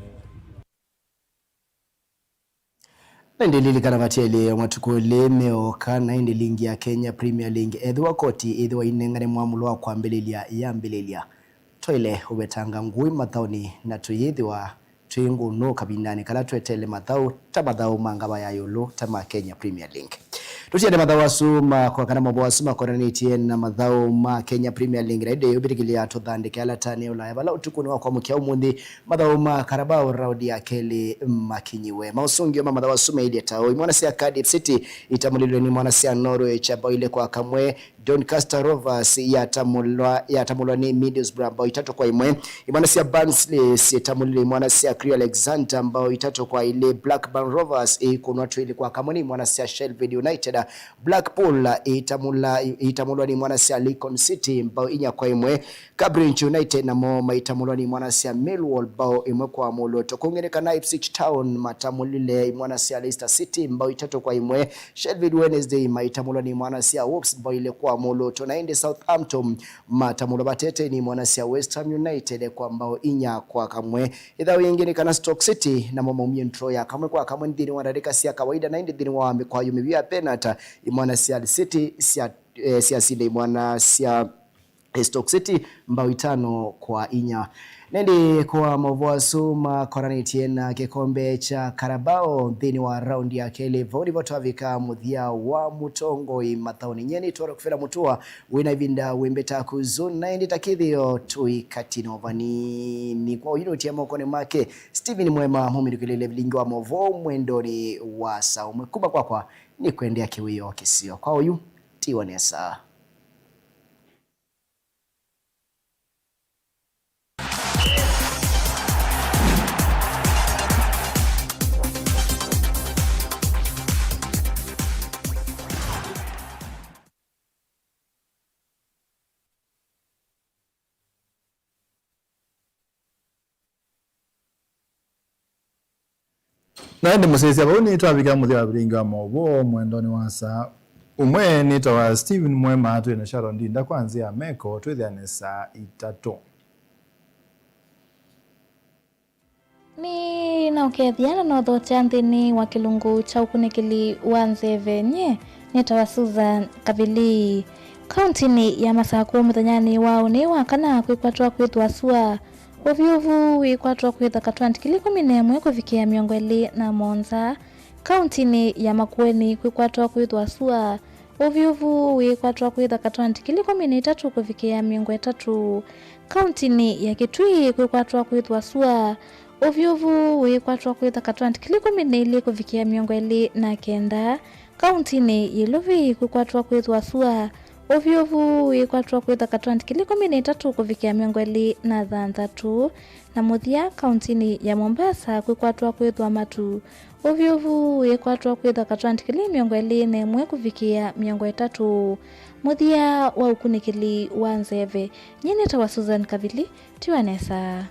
Na ĩndĩ lilikana vatielĩ matukũ elĩ meoka, na ĩndĩ ligi ya Kenya Premier League ethĩwa koti ĩthĩwa inengane mwamũlo wa kwambĩlĩlya yambĩlĩlya. Twaĩle ũvetanga ngũĩ mathaũnĩ na tũyĩthĩwa twĩ ngũnũ kavindanĩ kala tweteele mathaũ ta mathaũ ma ngava ya ĩũlũ ta ma Kenya Premier League. Tũtiane mathaũ asu makwa kana mavoo asu makonanĩtye na mathaũ ma Kenya Premier League, na ĩndĩ ũvĩtĩkĩlya tũthandĩke ala tane Ũlaya vala ũtukũnĩ wa kwamũkya ũmũnthĩ mathaũ ma Carabao raundi ya kelĩ makinyiwe. Maũsũngĩo ma mathaũ asu mailye ta ũũ: imwana sya Cardiff City itamũlilwe nĩ imwana sya Norwich mbaũ ilĩ kwa kamwe. Doncaster Rovers yatamũlwa, yatamũlwa nĩ Middlesbrough mbaũ itatũ kwa ĩmwe. Imwana sya Barnsley syitamũlilwe imwana sya Crewe Alexandra mbaũ itatũ kwa ilĩ. Blackburn Rovers ĩikũnwa twĩlĩ kwa kamwe nĩ imwana sya Sheffield United. Blackpool ĩitamũla, ĩitamũlwa nĩ imwana sya Lincoln City mbaũ inya kwa ĩmwe. Cambridge United namo maitamũlwa nĩ imwana sya Millwall mbaũ ĩmwe kwa mũlũto. Kũngĩ nĩ kana Ipswich Town matamũlile imwana sya Leicester City mbaũ itatũ kwa ĩmwe. Sheffield Wednesday maitamũlwa nĩ imwana sya Wolves mbaũ ilĩ kwa mũlũto. Na ĩndĩ Southampton matamũlwa vatete nĩ imwana sya West Ham United kwa mbaũ inya kwa kamwe. Ĩthaũ yĩngĩ nĩ kana Stoke City namo maumie draw ya kamwe kwa kamwe nthĩnĩ wa ndatĩka sya kawaida, na ĩndĩ nthĩnĩ wa mĩkwayũ mĩvyu ya penata, imwana sya City sya, eh, syasinda imwana sya Stoke City mbaũ itano kwa inya. Na ĩndĩ kwa maũvoo asu makonanĩtye na kĩkombe kya Carabao nthĩnĩ wa raundi ya kelĩ, vau nĩvo twavika mũthya wa mũtongoi mathaũnĩ. Nyie nĩtwa Rockefeller Mutua, wĩna ĩvinda wĩmbĩta kũzũ, na ĩndĩ ta kĩthĩo tũikatino vanini. Kwa ũyunũtia mokonĩ make Stephen Mwema, mũmĩndũkĩlĩle vilingi wa maũvoo mwendonĩ wa saa ũmwe. Kuma kwakwa nĩ kwendea kĩwĩoo kĩseo. Kwa ũyu, tiwa nesa. Na ĩndĩ mũsyaĩĩsya, vau nĩtwavika mũthya wa vilingi wa maũvoo mwendonĩ wa saa ũmwe. Nĩtawa Stephen Mwema, twĩ na Sharon Ndinda kwa nzĩa ya meko, twĩthĩane saa itatũ. Nĩ naũkethya na nothokya nthĩnĩ wa kĩlungu kya ũkunĩkĩli wa nzeve. Nyie nĩtawa Susan Kavili. Kauntinĩ ya Masakũ mũthenyanĩ wa ũnĩ wa kana kwĩkwatwa kwĩthwa sua. Ũvyũvu wĩkwatwa kwĩtha katwant kili kũmi na ĩmwe kũvikĩa mĩongo ĩlĩ na mũonza. Kauntinĩ ya Makueni kwĩkwatwa kwĩthwa sua. Ũvyũvu wĩkwatwa kwĩtha katwant kili kũmi na itatũ kũvikĩa mĩongo ĩtatũ. Kauntinĩ ya Kitui kwĩkwatwa kwĩthwa sua. Ũvyũvu wĩkwatwa kwĩtha katwant kili kũmi na ilĩ kũvikĩa mĩongo ĩlĩ na kenda. Kauntinĩ ya Ilovi kwĩkwatwa kwĩthwa sua. Ũvyũvu wĩkwatwa kwĩtha katwant kili kũmi na itatũ kũvikĩa mĩongo ĩlĩ na thanthatũ. Na mũthya, kauntinĩ ya Mombasa kwĩkwatwa kwĩthwa matu. Ũvyũvu wĩkwatwa kwĩtha katwant kili mĩongo ĩlĩ na ĩmwe kũvikĩa mĩongo ĩtatũ. Mũthya wa ũkunĩkĩli wa nzeve. Nyie nĩtawa Susan Kavili, tiwa nesa.